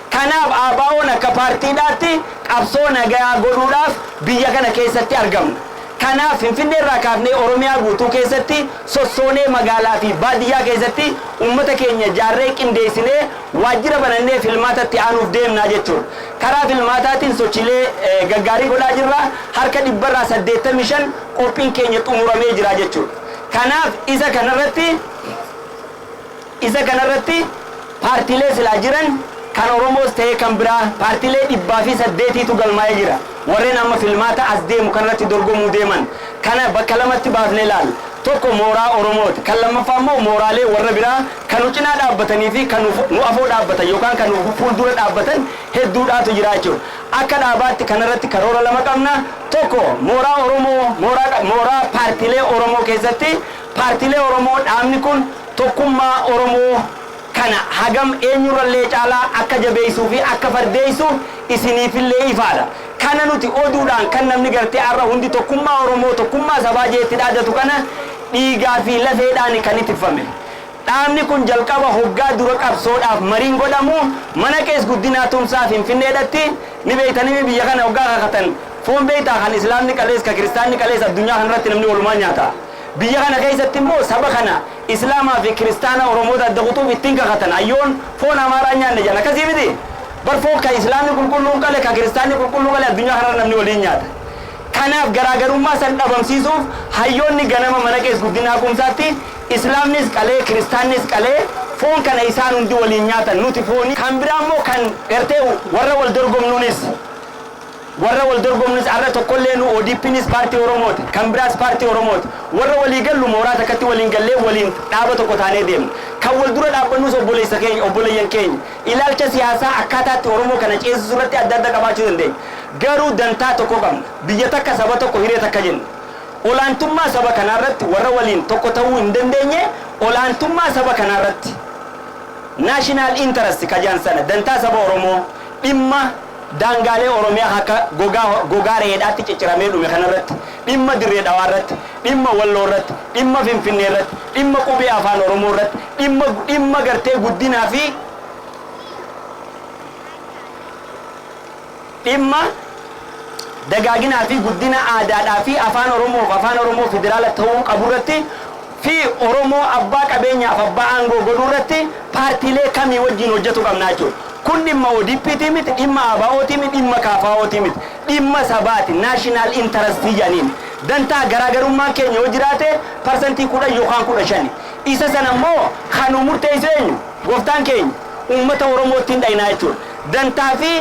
Kanaaf ABO'n akka paartiidhaatti qabsoo nagaa godhuudhaaf biyya kana keessatti argamna. Kanaaf Finfinnee irraa kaafnee Oromiyaa guutuu keessatti sossoonee magaalaa fi baadiyyaa keessatti uummata keenya jaarree qindeessinee waajjira banannee filmaatatti aanuuf deemnaa jechuudha. Karaa filmaataatiin sochiilee gaggaarii godhaa jirra. Harka 85% qophiin keenya xumuramee jira jechuudha. Kanaaf isa kanarratti paartiilee silaa jiran kan Oromoos ta'ee kan biraa paartiilee 108tu galmaa'ee jira. Warreen amma filmaata as deemu kanarratti dorgomuu deeman kana bakka lamatti baafnee ilaalla. Tokko mooraa Oromooti. Kan lammaffaa immoo mooraalee warra biraa kan nu cinaa dhaabbatanii fi kan nu afoo dhaabbatan yookaan kan nu fuuldura dhaabbatan hedduudhaatu jira jechuudha. Akka dhaabaatti kanarratti karoora lama qabna. Tokko mooraa Oromoo, mooraa paartiilee Oromoo keessatti paartiilee Oromoo dhaabni kun tokkummaa Oromoo kana hagam eenyurrallee caalaa akka jabeessuu fi akka fardeessu isiniifillee ifaadha. Kana nuti oduudhaan kan namni gartee har'a hundi tokkummaa Oromoo, tokkummaa sabaa jeetti dhaadatu kana dhiigaa fi lafeedhaan kan ittifame. Dhaabni kun jalqaba hoggaa dura qabsoodhaaf mariin godhamu mana Qees Guddinaa Tumsaa Finfinneedhatti. Ni beeytanii, biyya kana hoggaa kakatan foon beeytaa, kan islaamni qalees, kan kiristaanni qalees, addunyaa kanarratti namni walumaa nyaata. Biyya kana keessatti immoo saba kana islaamaa fi kiristaana Oromoota adda kutuuf ittiin kakatan. Ayyoon foon Amaaraa nyaanne jedhan, akkasii miti. Bar foon kan islaamni qulqulluun qale, kan kiristaanni qulqulluu qale, addunyaa kanarra namni waliin nyaata. Kanaaf garaagarummaa san dhabamsiisuuf hayyoonni ganama mana Qees Guddinaa Kumsaatti islaamnis qalee, kiristaannis qalee, foon kana isaan hundi waliin nyaatan. Nuti foonii kan biraa immoo kan gartee warra wal dorgomnunis har'a tokkollee nu ODPnis paartii Oromooti, kan biraas paartii Oromooti. Warra walii gallu mooraa takkatti waliin gallee waliin dhaaba tokko taanee deemna. Kan wal dura dhaabbannus obboleessa keenya, obboleeyyan keenya. Ilaalcha siyaasaa akkaataatti Oromoo kana ceesisuu irratti adda adda qabaachuu dandeenya, garuu dantaa tokko qabna. Biyya takka, saba tokko, hiree takka jenna. Olaantummaa saba kanaarratti warra waliin tokko ta'uu hin dandeenye, olaantummaa saba kanaarratti, national interest kajaan sana, dantaa saba Oromoo, dhimma daangaalee Oromiyaa akka gogaa gogaa re'eedhaatti cicciramee dhume kanarratti, dhimma Dirree Dhawaa irratti, dhimma Walloo irratti, dhimma Finfinnee irratti, dhimma qubee afaan Oromoo irratti, dhimma gartee guddinaa fi dhimma dagaaginaa fi guddina aadaadhaa fi afaan Oromoof afaan Oromoo federaala ta'uu qabu irratti fi Oromoo abbaa qabeenyaaf abbaa aangoo godhuu irratti paartiilee kamii wajjin hojjetu qabna jechuudha. Kun dhimma ODP'ti miti, dhimma ABO'ti miti, dhimma KFO'ti miti, dhimma sabaati, national interest jedhaniin. Dantaa garaagarummaan keenya yoo jiraate 10% yookaan 15. Isa sana immoo kan nu murteessu eenyu? Gooftaan keenya. Uummata Oromootti hin dhayinaa jechuudha. Dantaa fi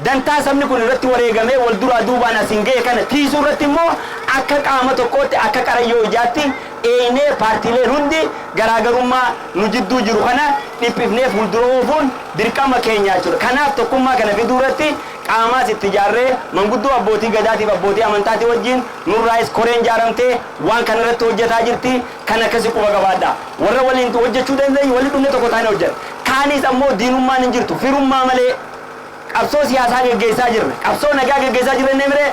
dantaa sabni kun irratti wareegamee wal duraa duubaan asiin ga'e kana tiisuu irratti immoo akka qaama tokkootti, akka qarayyoo ijaatti eenee paartiileen hundi garaagarummaa nu jidduu jiru kana dhiphifnee fuuldura oofuun dirqama keenya jechuudha. Kanaaf tokkummaa kana fiduu irratti qaamaas itti ijaarree manguddoo abbootii gadaatiif abbootii amantaatii wajjin nurraayis koreen ijaaramtee waan kana irratti hojjetaa jirti. Kan akkasi quba qabaadha. Warra waliin hojjechuu dandeenyu walii dhumne tokko taane hojjeta. Kaanis ammoo diinummaan hin jirtu, firummaa malee qabsoo siyaasaa geggeessaa jirra. Qabsoo nagaa geggeessaa jirra inni miree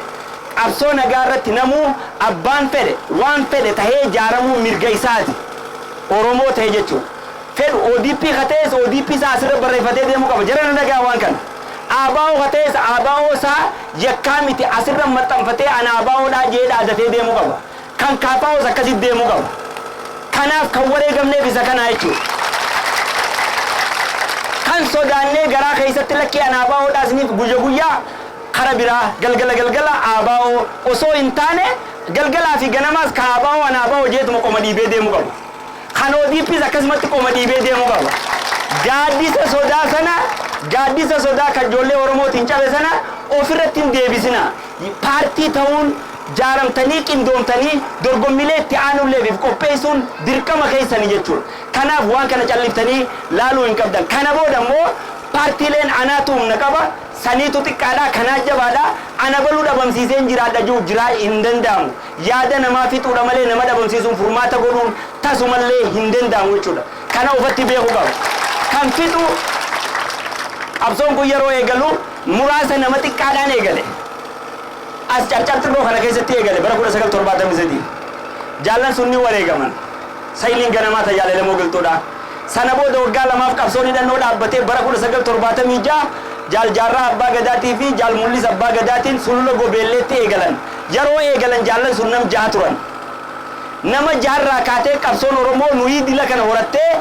qabsoo nagaa irratti namuu abbaan fedhe waan fedhe tahee ijaaramuu mirga isaati. Oromoo ta'e jechuudha. Fedhu ODP ka ta'es ODP isaa asirra barreeffatee deemuu qaba. Jara na dhagaa waan kana. ABO ka ta'es ABO isaa yakkaa miti, asirra maxxanfatee ana ABOdhaa jee dhaadatee deemuu qaba. Kan KFOs akkasitti deemuu qaba. Kanaaf kan wareegamneef isa kanaa jechuudha. Kan sodaannee garaa keessatti lakkii ana ABOdhaa isiniif guyya guyyaa kara biraa galgala galgala ABO osoo hin taane, galgalaa fi ganamaas ka ABO ana ABO jeetuma qoma dhiibee deemuu qaba. Kan ODPs akkasumatti qoma dhiibee deemuu qaba. Gaaddisa sodaa sana, gaaddisa sodaa kan ijoollee Oromootiin cabe sana ofirratti hin deebisina. Paartii ta'uun Jaaramtanii qindoomtanii dorgommiilee itti aanulleef qopheessuun dirqama keessanii jechuudha. Kanaaf waan kana calliftanii laaluu hin qabdan. Kana booda immoo paartiileen anaatu humna qaba, saniitu xiqqaadha, kanaa jabaadha, ana baluu dhabamsiiseen jiraadha jiru jiraa hin danda'amu. Yaada namaa fixuudha malee nama dhabamsiisuun furmaata godhuun tasumallee hin danda'amu jechuudha. Kana ofatti beekuu qaba. Kan fixu qabsoon kun yeroo eegalu muraasa nama xiqqaadhaan eegale. As Carcar Xinnoo kana keessatti eegale bara 1973. Jaallan sun ni wareegaman. Sayiliin ganamaa tajaajila galtoodha. Sana booda waggaa lamaaf qabsoon hidhannoo dhaabbatee bara 1976 Jaal Jaarraa Abbaa Gadaatii fi Jaal Mul'is Abbaa Gadaatiin Sulula Gobeelleetti eegalan. Yeroo eegalan jaallan sun nam jaha turan. Nama jaharraa kaatee qabsoon Oromoo nuyi dila kana horattee,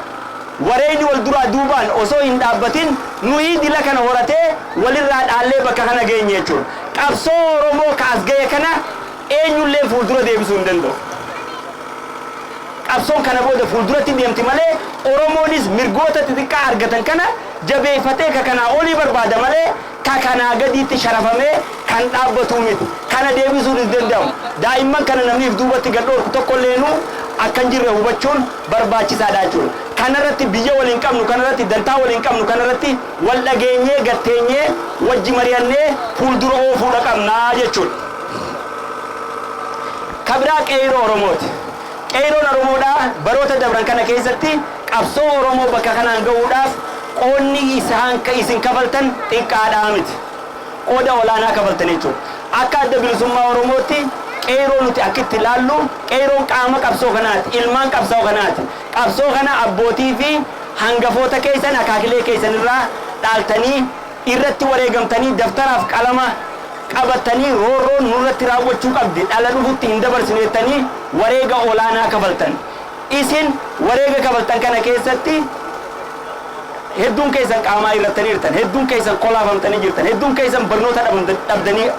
wareeyni wal duraa duubaan osoo hin dhaabbatin nuyi dila kana horatee walirraa dhaallee bakka kana geenye jechuudha. Qabsoo Oromoo ka as gahe kana eenyullee fuuldura deebisuu hin danda'u. Qabsoon kana booda fuulduratti deemti malee, Oromoonis mirgoota xixiqqaa argatan kana jabeeffatee ka kanaa olii barbaada malee ka kanaa gadiitti sharafamee kan dhaabbatu miti. Kana deebisuun hin danda'amu. Daa'imman kana namni duubatti gad dhoorku tokkolleenu akka hin jirre hubachuun barbaachisaadha jechuudha. Kanarratti biyya waliin qabnu, kanarratti dantaa waliin qabnu, kanarratti wal dhageenyee, gatteenyee, wajji mari'annee fuuldura oofuudha qabnaa jechuudha. Kabiraa qeerroo Oromooti. Qeerroon Oromoodhaa baroota dabran kana keessatti qabsoo Oromoo bakka kanaan gahuudhaaf qoonni isaan isin kafaltan xiqqaadhaa miti. Qooda olaanaa kafaltan jechuudha. Akka Adda Bilisummaa Oromootti qeerroo nuti akkitti ilaallu, qeerroon qaama qabsoo kanaati, ilmaan qabsoo kanaati. Qabsoo kana abbootii fi hangafoota keessan, akaakilee keessan irraa dhaaltanii, irratti wareegamtanii, daftaraaf qalama qabatanii, roorroon nurratti raawwachuu qabdi, dhala dhufutti hin dabarsine jettanii wareega olaanaa kafaltan. Isin wareega kafaltan kana keessatti hedduun keessan qaamaa irrattanii jirtan, hedduun keessan kolaafamtanii jirtan, hedduun keessan barnoota dhabdanii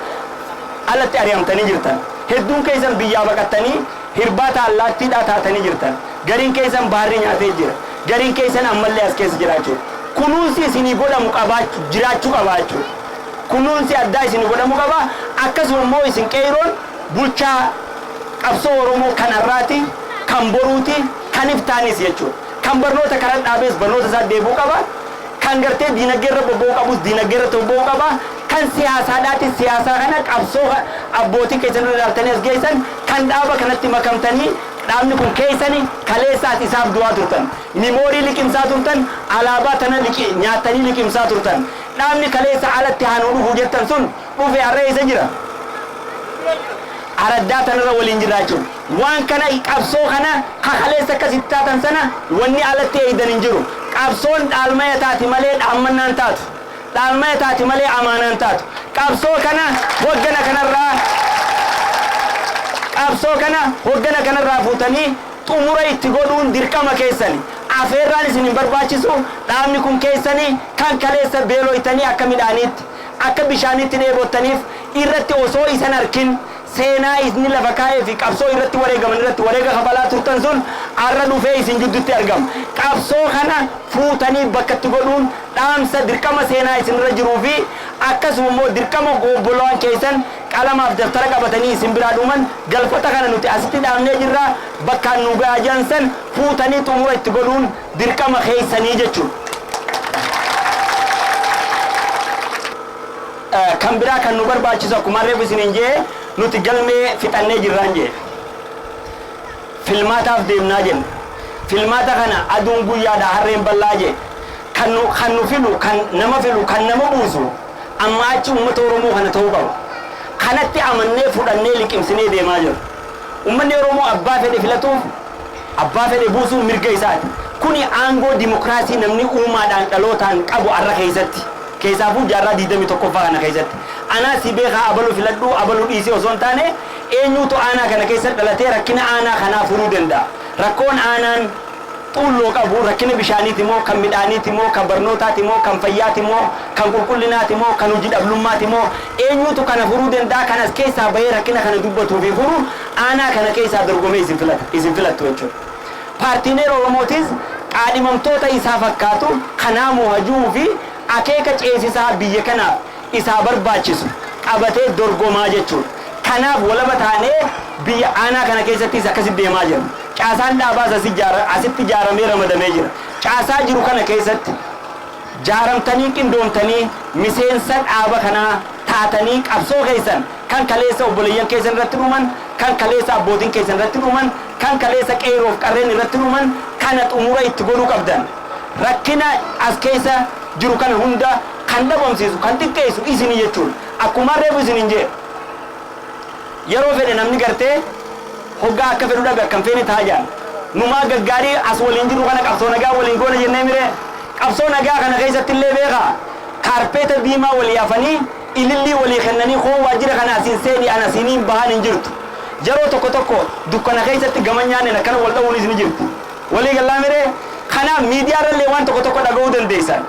alatti ari'amtanii jirtan, hedduun keessan biyyaa baqattanii hirbaata allaattiidhaa taatanii jirtan, gariin keessan baarri nyaatee jira, gariin keessan ammallee as keessa jira jechuudha. Kunuunsi isinii godhamu qabaachuu jiraachuu qaba jechuudha. Kunuunsi addaa isinii godhamu qaba. Akkasuma immoo isin qeerroon bulchaa qabsoo Oromoo kan har'aati, kan boruuti, kan iftaanis jechuudha. Kan barnoota karaa dhaabees barnoota isaa deebuu qaba. Kan gartee diinagdee irra bobba'uu qabus diinagdee irra bobba'uu qaba. Kan siyaasaadhaati siyaasaa kana qabsoo abbootii keessan irra dhaaltanii as geessan, kan dhaaba kanatti makamtanii, dhaabni kun keessani, kaleessaas isaaf du'aa turtan. Mimoorii liqimsaa turtan, alaabaa tana nyaattanii liqimsaa turtan. Dhaabni kaleessa alatti haanuu dhufu jettan sun dhufe, har'a eessa jira? Araddaa tanarra waliin jira jechuudha. Waan kana qabsoo kana kakaleessa akkasitti taatan sana wanni alatti eeydan hin jiru. Qabsoon dhaalmaya taati malee dhaammannaan taatu. Dhaalmaya taati malee amaanaan taatu. Qabsoo kana hoggana kanarraa fuutanii xumura itti godhuun dirqama keessani. Afeerraan isin hin barbaachisu. Dhaabni kun keessanii, kan kaleessa beeloytanii akka midhaaniitti, akka bishaaniitti dheebottaniif, irratti osoo isan arkin seenaa isni lafa kaa'ee fi qabsoo irratti wareegaman irratti wareega kafalaa turtan sun har'a dhufee isin jidduutti argama. Qabsoo kana fuutanii bakka itti godhuun dhaamsa dirqama seenaa isinirra jiruu fi akkasuma immoo dirqama obbolowwan keessan qalamaaf daftara qabatanii isin biraa dhuman, galfata kana nuti asitti dhaabnee jirra, bakkaan nu gahaa jiran san fuutanii xumura itti godhuun dirqama keessanii jechuudha. Kan biraa kan nu barbaachisu, akkuma reefu isiniin jee, nuti galmee fixannee jirraan jee. Filmaataaf deemnaa jenna. Filmaata kana aduun guyyaadha, harreen bal'aa jee. Kan nu filu, kan nama filu, kan nama buusu amma achi uummata Oromoo kana ta'uu qaba. Kanatti amannee fudhannee liqimsinee deemaa jirra. Uummanni Oromoo abbaa fedhe filatuuf, abbaa fedhe buusuun mirga isaati. Kuni aangoo dimokiraasii namni uumaadhaan dhalootaan qabu har'a keessatti. Keessaafuu jaarraa 21ffaa kana keessatti. Anaa si beekaa, abalu filadhuu, abaluu dhiisee osoo hin taane, eenyuutu aanaa kana keessa dhalatee rakkina aanaa kanaa furuu danda'a? Rakkoon aanaan Xuulloo qabu rakkina bishaaniiti moo, kan midhaaniiti moo, kan barnootaati moo, kan fayyaati moo, kan qulqullinaati moo, kan hojii dhablummaati moo, eenyuutu kana furuu danda'a? Kan as keessaa bahee rakkina kana dubbatuu fi furu aanaa kana keessaa dorgomee isin filata, isin filattu jechuudha. Paartiileen Oromootis qaadhimamtoota isaa fakkaatu kanaa mo'ajuu fi akeeka ceesisaa biyya kanaaf isaa barbaachisu qabatee dorgomaa jechuudha. Kanaaf walaba taanee biyya aanaa kana keessattis akkasitti deemaa jira. Caasaan dhaabaas asitti ijaaramee ramadamee jira. Caasaa jiru kana keessatti jaaramtanii qindoomtanii miseensa dhaaba kanaa taatanii qabsoo keessan kan kaleessa obboleeyyan keessan irratti dhuman, kan kaleessa abbootiin keessan irratti dhuman, kan kaleessa qeerroof qarreen irratti dhuman kana xumura itti godhuu qabdan. Rakkina as keessa jiru kana hunda kan dhabamsiisu, kan xiqqeessu isinii jechuudha. Akkuma reefu isiniin jee yeroo fedhe namni gartee hoggaa akka fedhu dhabe akkam feene ta'a jaan. Numaa gaggaarii as waliin jiru kana qabsoo nagaa waliin goona jennee miree qabsoo nagaa kana keessatti illee beekaa kaarpeeta diimaa walii afanii ilillii walii kennanii koo waajjira kana asiin seeni ana asiiniin bahan hin jirtu. Yeroo tokko tokko dukkana keessatti gama nyaanne akkana wal dha'uunis ni jirti. Walii galaa miree kanaaf miidiyaarrallee waan tokko tokko dhaga'uu dandeessan.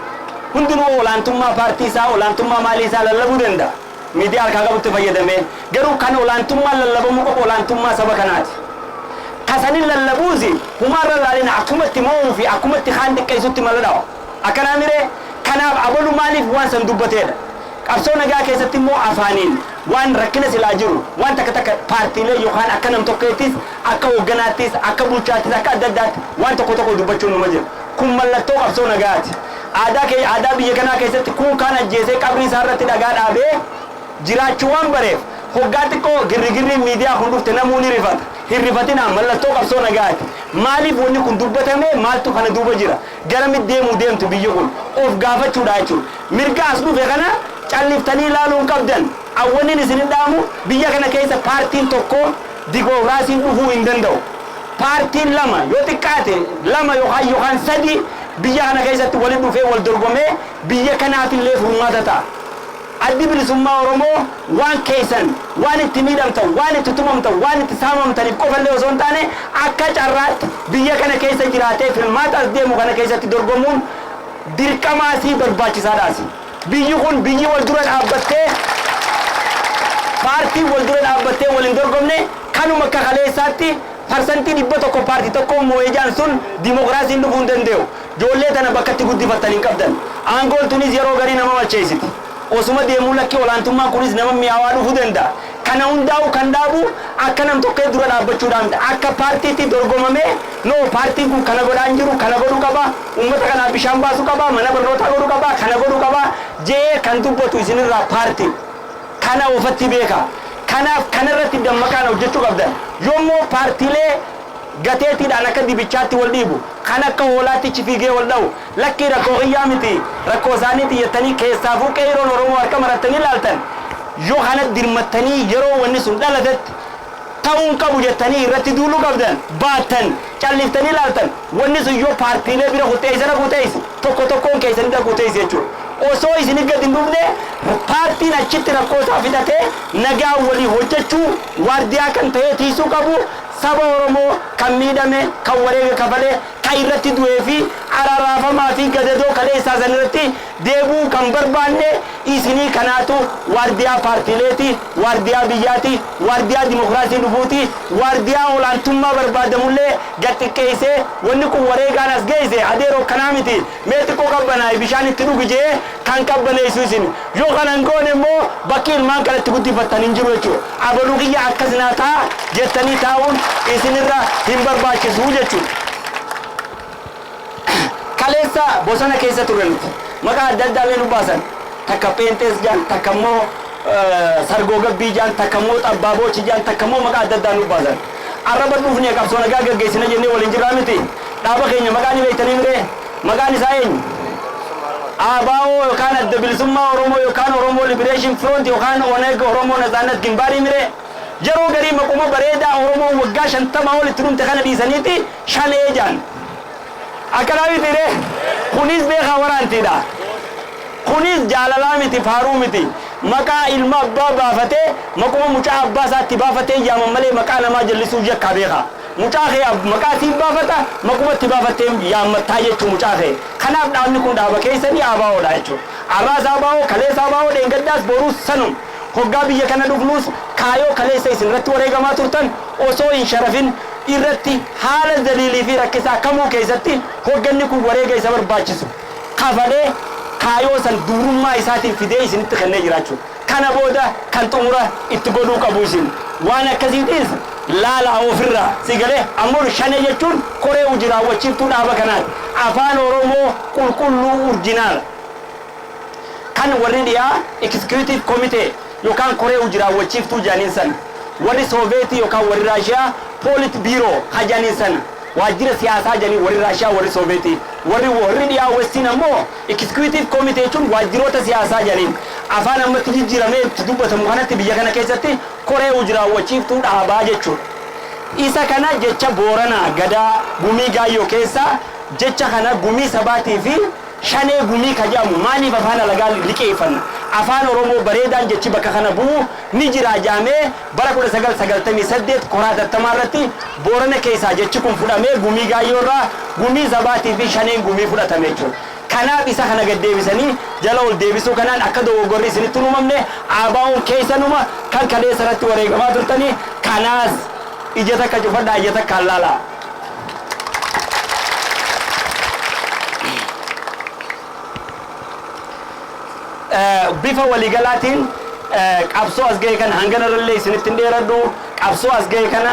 Hundinuu olaantummaa paartii isaa, olaantummaa maalii isaa lallabuu danda'a. Miidiyaa harkaa qabutti fayyadamee garuu kan olaantummaa lallabamuu qabu olaantummaa saba kanaati. Kasanin lallabuusi humaarra laalina akkumatti mo'uu fi akkumatti kaan xiqqeessutti mala dhawa. Akkanaa miree kanaaf abalu maaliif waan san dubbateedha. Qabsoo nagaa keessatti immoo afaaniin waan rakkina silaa jiru waan takka takka paartiilee yookaan akka nam tokkeettis, akka hoogganaattis, akka bulchaattis, akka adda addaatti waan tokko tokko dubbachuun numa jira. Kun mallattoo qabsoo nagaati. Aadaa kee aadaa biyya kanaa keessatti kun kaan ajjeesee qabrii isaa irratti dhagaa dhaabee jiraachuu waan bareef hoggaa xiqqoo girrigirri miidiyaa kun dhufte namuu ni rifata. Hin rifatinaa, mallattoo qabsoo nagaati. Maaliif wanni kun dubbatame, maaltu kana duuba jira? Garamitti deemuu deemtu biyyi kun? Of gaafachuudha jechuudha. Mirga as dhufe kana calliftanii ilaaluu hin qabdan. Awwannin isin hin dhaamu, biyya kana keessa paartiin tokko dimookiraasiin dhufuu hin danda'u. Paartiin lama yoo xiqqaate lama yookaan sadi biyya kana keessatti walitti dhufee wal dorgomee biyya kanaaf illee furmaata ta'a. Addi Bilisummaa Oromoo waan keessan, waan itti miidhamtan, waan itti tumamtan, waan itti saamamtaniif qofallee osoo hin taane akka carraatti biyya kana keessa jiraatee filmaata as deemu kana keessatti dorgomuun dirqamaasii barbaachisaadhaas. Biyyi kun biyyi wal dura dhaabbattee paartii wal dura dhaabbattee wal hin dorgomne kanuma akka kaleessaatti 100% paartii tokko moo'ee jaan sun dimookiraasiin dhufuu hin danda'u. Ijoollee tana bakka itti guddifattan hin qabdan. Aangoon tunis yeroo garii nama macheessiti. Osuma deemuu lakkii olaantummaan kunis nama mi'aawaa dhufuu danda'a. Kana hundaa'u kan dhaabu akka nam tokkee dura dhaabbachuudhaan akka paartiitti dorgomamee no paartiin kun kana godhaa hin jiru, kana godhuu qaba, uummata kanaaf bishaan baasuu qaba, mana barnootaa godhuu qaba, kana godhuu qaba jee kan dubbatu isinirraa paartii. Kana ofatti beeka. Kanaaf kanarratti dammaqaan hojjechuu qabdan. Yommuu paartiilee gateetiidhaan akka dibichaatti wal dhiibu, kan akka hoolaatti fiigee wal dha'u, lakkii rakkoo qiyyaa miti, rakkoo isaaniitti jettanii keessaafuu qeeroon Oromoo harka marattanii ilaaltan, yoo kana dirmattanii yeroo wanni sun dhalatetti ta'uun qabu jettanii irratti duuluu qabdan, baattan, calliftanii ilaaltan, wanni sun yoo paartiilee bira kuteessa dhaquu ta'es, tokko tokkoon keessanii dhaquu ta'es jechuudha. Osoo isin gadi hin dhufne paartiin achitti rakkoo isaa fidatee nagaa walii hojjechuu waardiyaa kan ta'e tiisuu qabu saba Oromoo kan miidhame, kan wareega kafalee, kan irratti du'ee fi araraafamaa fi gadadoo kalee isaa san irratti deebuu kan barbaanne isinii kanaatu waardiyaa paartiileeti, waardiyaa biyyaati, waardiyaa dimokiraasii dhufuuti, waardiyaa olaantummaa barbaadamullee gad xiqqeessee wanni kun wareegaan as geesse adeeroo kanaa miti mee xiqqoo qabbanaa'e bishaan itti dhugi jee kan qabbaneessu isin. Yoo kana hin goone immoo bakki ilmaan kanatti guddifattan hin jiru jechuudha. Abaluu kiyya akkas naa ta'a jettanii taa'uun isinirra hin barbaachisu jechuudha. Kaleessa bosona keessa turre nuti. Maqaa adda addaa illee nu baasan. Takka Peentees jaan, takka immoo Sargoo Gabbii jaan, takka immoo Xabbaabochi jaan, takka immoo maqaa adda addaa nu baasan. Arraba dhufnee qabsoo nagaa gaggeessina jennee waliin jirraa miti. Dhaaba keenya maqaa ni beektanii miree? Maqaan isaa eenyu? ABO yookaan Adda Bilisummaa Oromoo yookaan Oromoo Liberation Front yookaan ONEG Oromoo Natsaannat Gimbaarii miree? Yeroo garii maquma bareedaa Oromoo waggaa 50 ol itti dhumte kana dhiisaniiti shanee jaan. Akkanaa miti ree? Kunis beekaa waraantiidha. Kunis jaalalaa miti, faaruu miti. Maqaa ilma abbaa baafatee maquma mucaa abbaa isaatti baafatee yaaman malee maqaa namaa jallisuuf yakkaa beekaa. Mucaa kee maqaa siin baafata, maquma itti baafattee yaammattaa jechuu mucaa kee. Kanaaf dhaabni kun dhaaba keessanii ABOdha jechuudha. Arraas ABO, kaleessa ABO, dheengaddaas boruus sanum. Hoggaa biyya kana dhufnuus kaayoo kaleessa isin irratti wareegamaa turtan osoo hin sharafin irratti haala daliilii fi rakkisaa kamuu keessatti hogganni kun wareega isa barbaachisu kafalee kaayoo san dubrummaa isaatiin fidee isinitti kennee jiraachuu. Kana booda kan xumura itti godhuu qabu isin. Waan akkasiitis laala ofirraa si galee. Ammoo Shanee jechuun koree hojii raawwachiiftuu dhaaba kanaati. Afaan Oromoo qulqulluu original. Kan warri dhiyaa executive committee yookaan koree hojii raawwachiiftuu jedhaniin sana. Warri Sooveetii yookaan warri Raashiyaa Politburo hajaniin sana. Waajjira siyaasaa jedhanii warri Raashiyaa, warri Sooveetii. Warri dhiyaa Westiin ammoo executive committee jechuun waajjiroota siyaasaa jedhaniin. Afaan ammatti jijjiiramee itti dubbatamu kanatti biyya kana keessatti koree hojii raawwachiiftuu dhaabaa jechuudha. Isa kana jecha Booranaa Gadaa Gumii Gaayyoo keessaa jecha kana Gumii Sabaatii fi Shanee Gumii ka jedhamu maaliif afaan alagaa liqeeffanna? Afaan Oromoo bareedaan jechi bakka kana bu'u ni jira jaamee bara 1998 koraa tattamaa irratti Boorana keessaa jechi kun fudhamee Gumii Gaayyoo irraa Gumii Sabaatii fi Shaneen Gumii fudhatame jechuudha. Kanaaf isa kana gad deebisanii jala ol deebisuu kanaan akka dogoggorri isinitti hin uumamne. ABO'n keessanuma kan kaleessa irratti wareegamaa turtanii, kanaas ija takka cufadhaa, ija takka allaalaa. Bifa waliigalaatiin qabsoo as ga'e kana hangana irrallee isinitti hin dheeradhu. Qabsoo as ga'e kana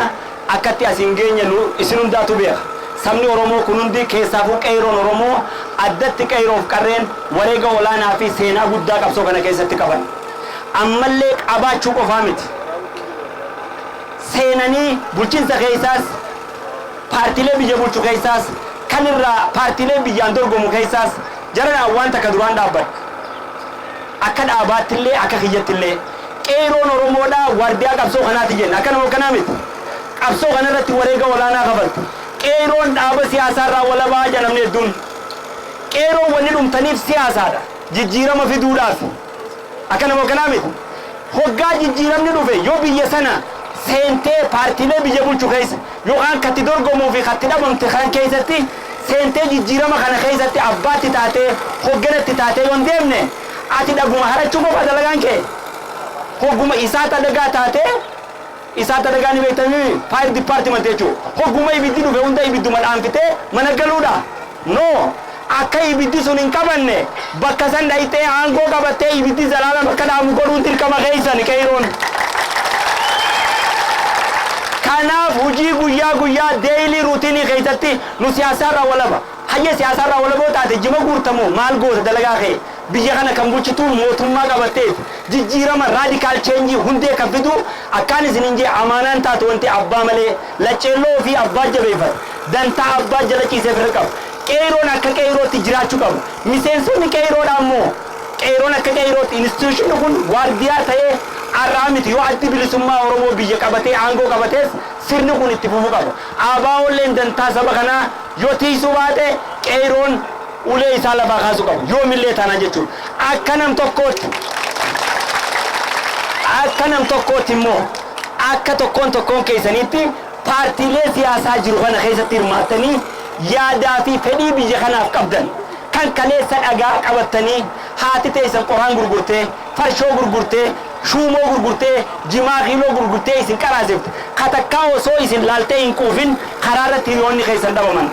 akkatti as hin geenye isin hundaatu beeka. Sabni Oromoo kun hundi, keessaafuu qeeroon Oromoo, addatti qeeroof qarreen wareega olaanaa fi seenaa guddaa qabsoo kana keessatti qaban. Ammallee qabaachuu qofaa miti. Seenanii bulchiinsa keessaas, paartiilee biyya bulchu keessaas, kan irraa paartiilee biyyaan dorgomu keessaas jaranaan waan takka duraan dhaabbadha. Akka dhaabaattillee akka kiyyattillee qeeroon Oromoodhaa waardiyaa qabsoo kanaati jenna. Akka nama kanaa miti. Qabsoo kanarratti wareega olaanaa kafalti. Qeeroon dhaaba siyaasaarraa walabaa jedhamne hedduun. Qeeroon wanni dhumtaniif siyaasaadha. Jijjiirama fiduudhaaf. Akka nama kanaa miti. Hoggaa jijjiiramni dhufe yoo biyya sana seentee paartiilee biyya bulchu keessa yookaan katti dorgomuu fi katti dhabamte kan keessatti seentee jijjiirama kana keessatti abbaatti taatee hogganatti taatee yoo hin deemne, ati dhaguma harachuu qofa dalagaan kee. Hogguma isaa dalagaa taatee, isaa dalagaa ni beektamii, fire department jechuudha. Hogguma ibiddi dhufe hunda ibidduma dhaanfitee mana galuudha. No, akka ibiddi sun hin qabanne bakka san dhayitee aangoo qabattee ibiddi zalaalam akka dhaamu godhuun dirqama keessan qeeroon. Kanaaf hojii guyyaa guyyaa daily routine keessatti nu siyaasaarraa walaba. Hayya, siyaasaarraa walaboo taate jima guurtamoo maal goota dalagaa kee? Biyya kana kan bulchitu mootummaa qabatteet jijjiirama radical change hundee kan fidu akkaan isin hin jee amaanaan taatu wanti abbaa malee lacceelloo fi abbaa jabeeffata. Dantaa abbaa jala ciisee fira qaba. Qeeroon akka qeerootti jiraachuu qabu. Miseensonni qeeroodha ammoo qeeroon akka qeerootti institution kun waardiyaa ta'ee har'aa miti, yoo Addi Bilisummaa Oromoo biyya qabatee aangoo qabatees sirni kun itti fufuu qaba. ABOlleen dantaa saba kanaa yoo tiisuu baate qeeroon ulee isaa lafaa kaasuu qaba. Yoomillee taanaan jechuudha. Akka nam tokkootti immoo akka tokkoon tokkoon keessaniitti paartiilee siyaasaa jiru kana keessatti hirmaattanii yaadaa fi fedhii biyya kanaaf qabdan kan kaleessa dhagaa qabattanii haati teessan qoraan gurgurtee, farshoo gurgurtee, shuumoo gurgurtee, jimaa kiiloo gurgurtee isin qaraasifte katakkaa osoo isin laaltee hin quufin karaa irratti hiriyoonni keessan dhabaman,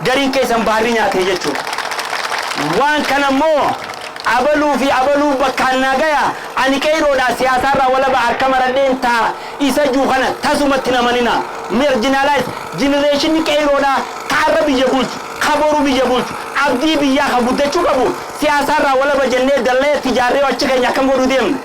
gariin keessan baarrii nyaatee jechuudha. Waan kana immoo abaluu fi abaluu bakkaan naa gaya, ani qeeroodha, siyaasaarraa walaba, harka maradheen taa isa juu kana tasumatti namanina. Marginalize generation qeeroodha kaarra biyya bulchu, kaboru biyya bulchu, abdii biyyaa kan guddachuu qabu siyaasaarraa walaba jennee dallee tijaarree achi keenya akkam godhuu deemna?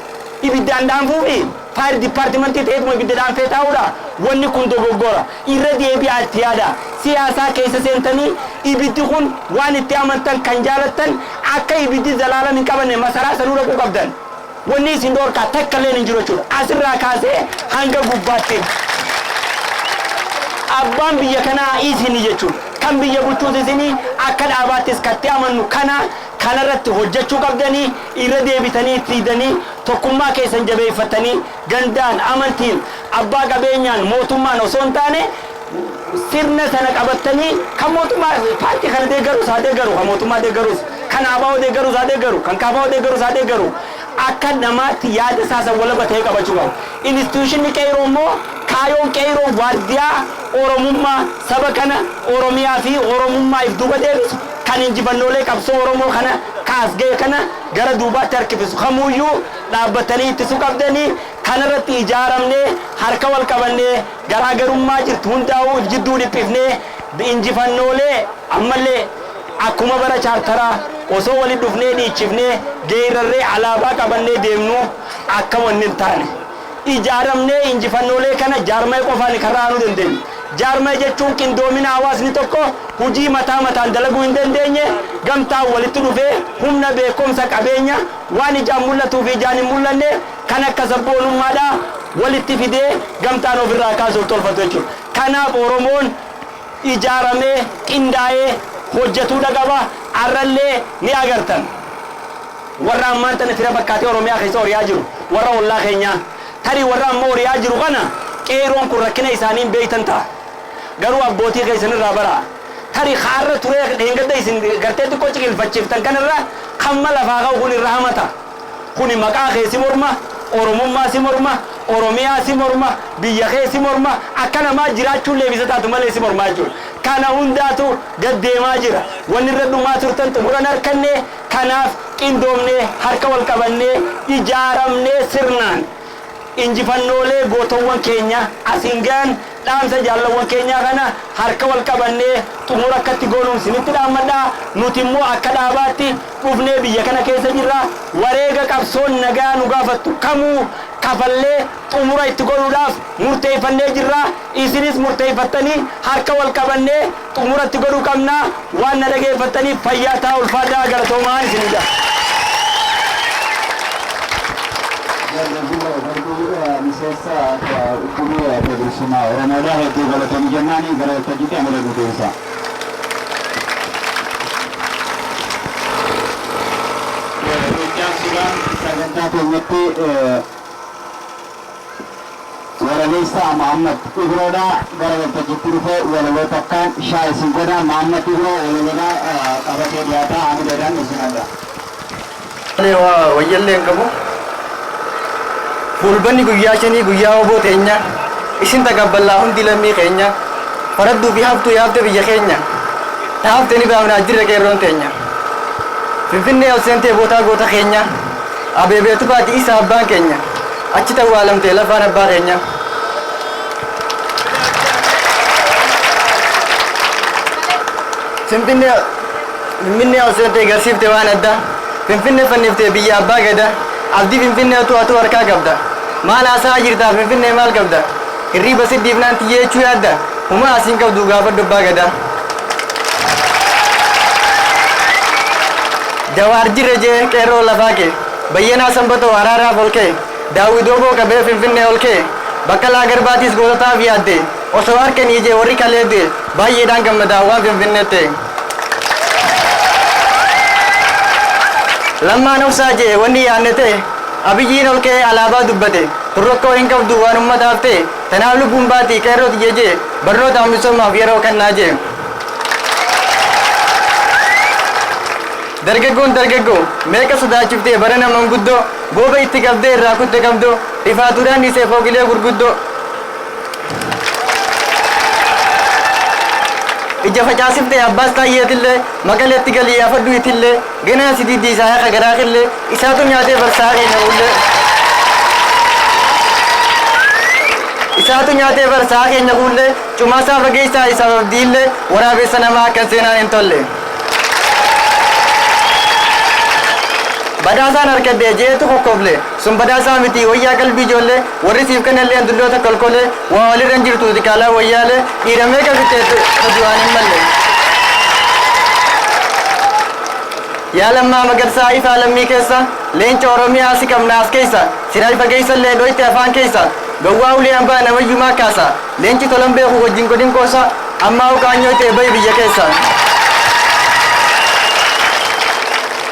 Ibiddaan dhaanfuufi fire department ta'eetuma ibidda dhaanfee taa'uudha. Wanni kun dogoggora. Irra deebi'aa itti yaada. Siyaasaa keessa seentanii ibiddi kun waan itti amantan kan jaalattan akka ibiddi zalaalam hin qabanne masaraa sanuu dhaquu qabdan. Wanni isin dhoorkaa takka illee hin jiru jechuudha. Asirraa kaasee hanga gubbaatti abbaan biyya kanaa isinii jechuudha. Kan biyya bulchuus isinii. Akka dhaabaattis katti amannu kana kanarratti hojjechuu qabdanii irra deebitanii itti hidanii tokkummaa keessan jabeeffatanii gandaan, amantiin, abbaa qabeenyaan, mootummaan osoo hin taane sirna sana qabattanii kan mootummaa paartii kana deeggarus haa deeggaru, kan mootummaa deeggarus, kan ABO deeggarus haa deeggaru, kan KFO deeggarus haa deeggaru, akka namaatti yaada isaa san walaba ta'ee qabachuu qabu. Institution qeeroo immoo kaayoon qeeroo waardiyaa Oromummaa saba kana, Oromiyaa fi Oromummaa if duuba deebisu, kan injifannoolee qabsoo Oromoo kana kaas ga'e kana gara duubaatti harkifisu kamuyyuu dhaabbatanii ittisuu qabdanii. Kanarratti ijaaramnee, harka wal qabannee, garaagarummaa jirtu hundaa'uu jidduu dhiphifnee, injifannoolee ammallee akkuma bara chaartaraa osoo walitti dhufnee, dhiichifnee, geerarree, alaabaa qabannee deemnu akka wanni hin taane, ijaaramnee injifannoolee kana jaarmee qofaan karaa nu dandeenyu. Jaarmee jechuun qindoomina hawaasni tokko hojii mataa mataan dalaguu hin dandeenye gamtaan walitti dhufee humna, beekumsa, qabeenya, waan ijaan mul'atuu fi ijaan hin mul'anne kan akka sabboonummaadhaa walitti fidee gamtaan ofirraa kaasuuf tolfatu jechuudha. Kanaaf Oromoon ijaaramee qindaa'ee hojjetuudha qaba. Arrallee ni agartan. Warra ammaan tana fira fakkaatee Oromiyaa keessa horiyaa jiru, warra ollaa keenyaa, tarii warra amma horiyaa jiru kana qeeroon kun rakkina isaanii beeytan ta'a. Garuu abbootii keessanirraa bara. Tarii haarra turee dheengadda isin gartee xiqqoo ciqilfachiiftan kanarra hamma lafaa ka'u kun irra hamata. Kuni maqaa kee si morma, Oromummaa si morma, Oromiyaa si morma, biyya kee si morma, akka namaa jiraachuun leebisa taatu malee si mormaa jechuudha. Kana hundaatu gaddeemaa jira. Wanni irra dhumaa turtan xumuran harkanne. Kanaaf qindoomnee, harka wal qabannee, ijaaramnee sirnaan injifannoolee gootowwan keenya asiin gahan, dhaamsa jaallawwan keenyaa kana harka wal qabannee xumura akkatti goonuun isinitti dhaammadhaa. Nuti immoo akka dhaabaatti dhufnee biyya kana keessa jirra. Wareega qabsoon nagaa nu gaafattu kamuu kafallee xumura itti godhuudhaaf murteeffannee jirra. Isinis murteeffattanii harka wal qabannee xumura itti godhuu qabna. Waan na dhageeffattaniif fayyaa ta'a, ulfaadhaa, galatoomaan isin jedha. Miseensa Gumii Bilisummaa Oromoodhaa hedduu galatoomi jennaani, gara waltajjiitti amala guutuunsa. Sagantaa keenyatti walaleessaa Mahammad Ibroodhaa gara waltajjiitti dhufee walaloo takkaan shaa isin godha. Mahammad Ibroo walaloodhaa qabatee dhiyaataa, hamileedhaan isin adda. Wayyallee hin qabu. Fulbanni guyyaa 5 guyyaa oboo teenya, isin takabballaa hundi lammii keenya, faradduu fi haftuu yaafte biyya keenya, taafte ni baafnaa jirra qeerroon teenya. Finfinnee ol seentee bootaa goota keenya, abeebeetu baati isa abbaan keenya, achi tawwaalamtee lafaan abbaa keenya. Finfinnee ol seentee garsiifte waan addaa, Finfinnee fanniftee biyya abbaa gada, abdii Finfinnee utuu atuu harkaa qabda. Maal haasaa jirtaa, Finfinnee maal qabda? Hirriiba siddiifnaan xiyyeechuu yaadda, humaa asiin qabdu gaafadhu abbaa gadaa. Jawaar jirre jee qeerroo lafaa kee, Bayyanaa Sanbatoo araaraaf ol kee, Daawwit Oboo qabee Finfinnee ol kee, Baqqalaa Garbaatis goototaaf yaadde, osoo harkanii jee warri kalee du'e baay'eedhaan gammadaa waan Finfinnee ta'e. Lammaan obsaa jee wanni yaadne ta'e, Abiyyiin ol ka'ee alaabaa dubbate, turrokkoo hin qabdu waan ummataaf ta'e, tanaaf lubbuun baatii qeerroo tiyya jee, barnootaaf misoomaaf yeroo kennaa jee. Dargaggoon dargaggoo meeqa sodaachiftee bara nama guddoo, gooba itti qabdee irraa kutte qabdoo, rifaatuudhaan dhiisee fooqilee gurguddoo. Ija facaasiftee abbaas taayyeetillee, maqaleetti galii afaddu itillee, ganaa si diddiisaa haqa garaa qillee, isaatu nyaatee barsaa keenya ullee. Isaatu nyaatee barsaa keenya kuullee, cumaasaa fageessaa isaaf abdiillee, waraabessa namaa akkan seenaan hin tolle. Badhaasaan harkadde jeetu kokkoble, sun badhaasaa miti wayyaa qalbii ijoollee, warri siif kennallee dulloota kolkolee, waa walirra hin jirtu xiqqaalaa wayyaalee, dhiira meeqa fixxee waan hin malle. Yaa Lammaa Magarsaa ifaa lammii keessa, leenca Oromiyaa si qabna as keessa, siraa fageessallee dhoyte afaan keessa, gowwaa ulee hambaa namayyumaa kaasa, leenci tolan beeku wajjin godhin qoosa, ammaa uqaanyoo ta'e bahi biyya keessa.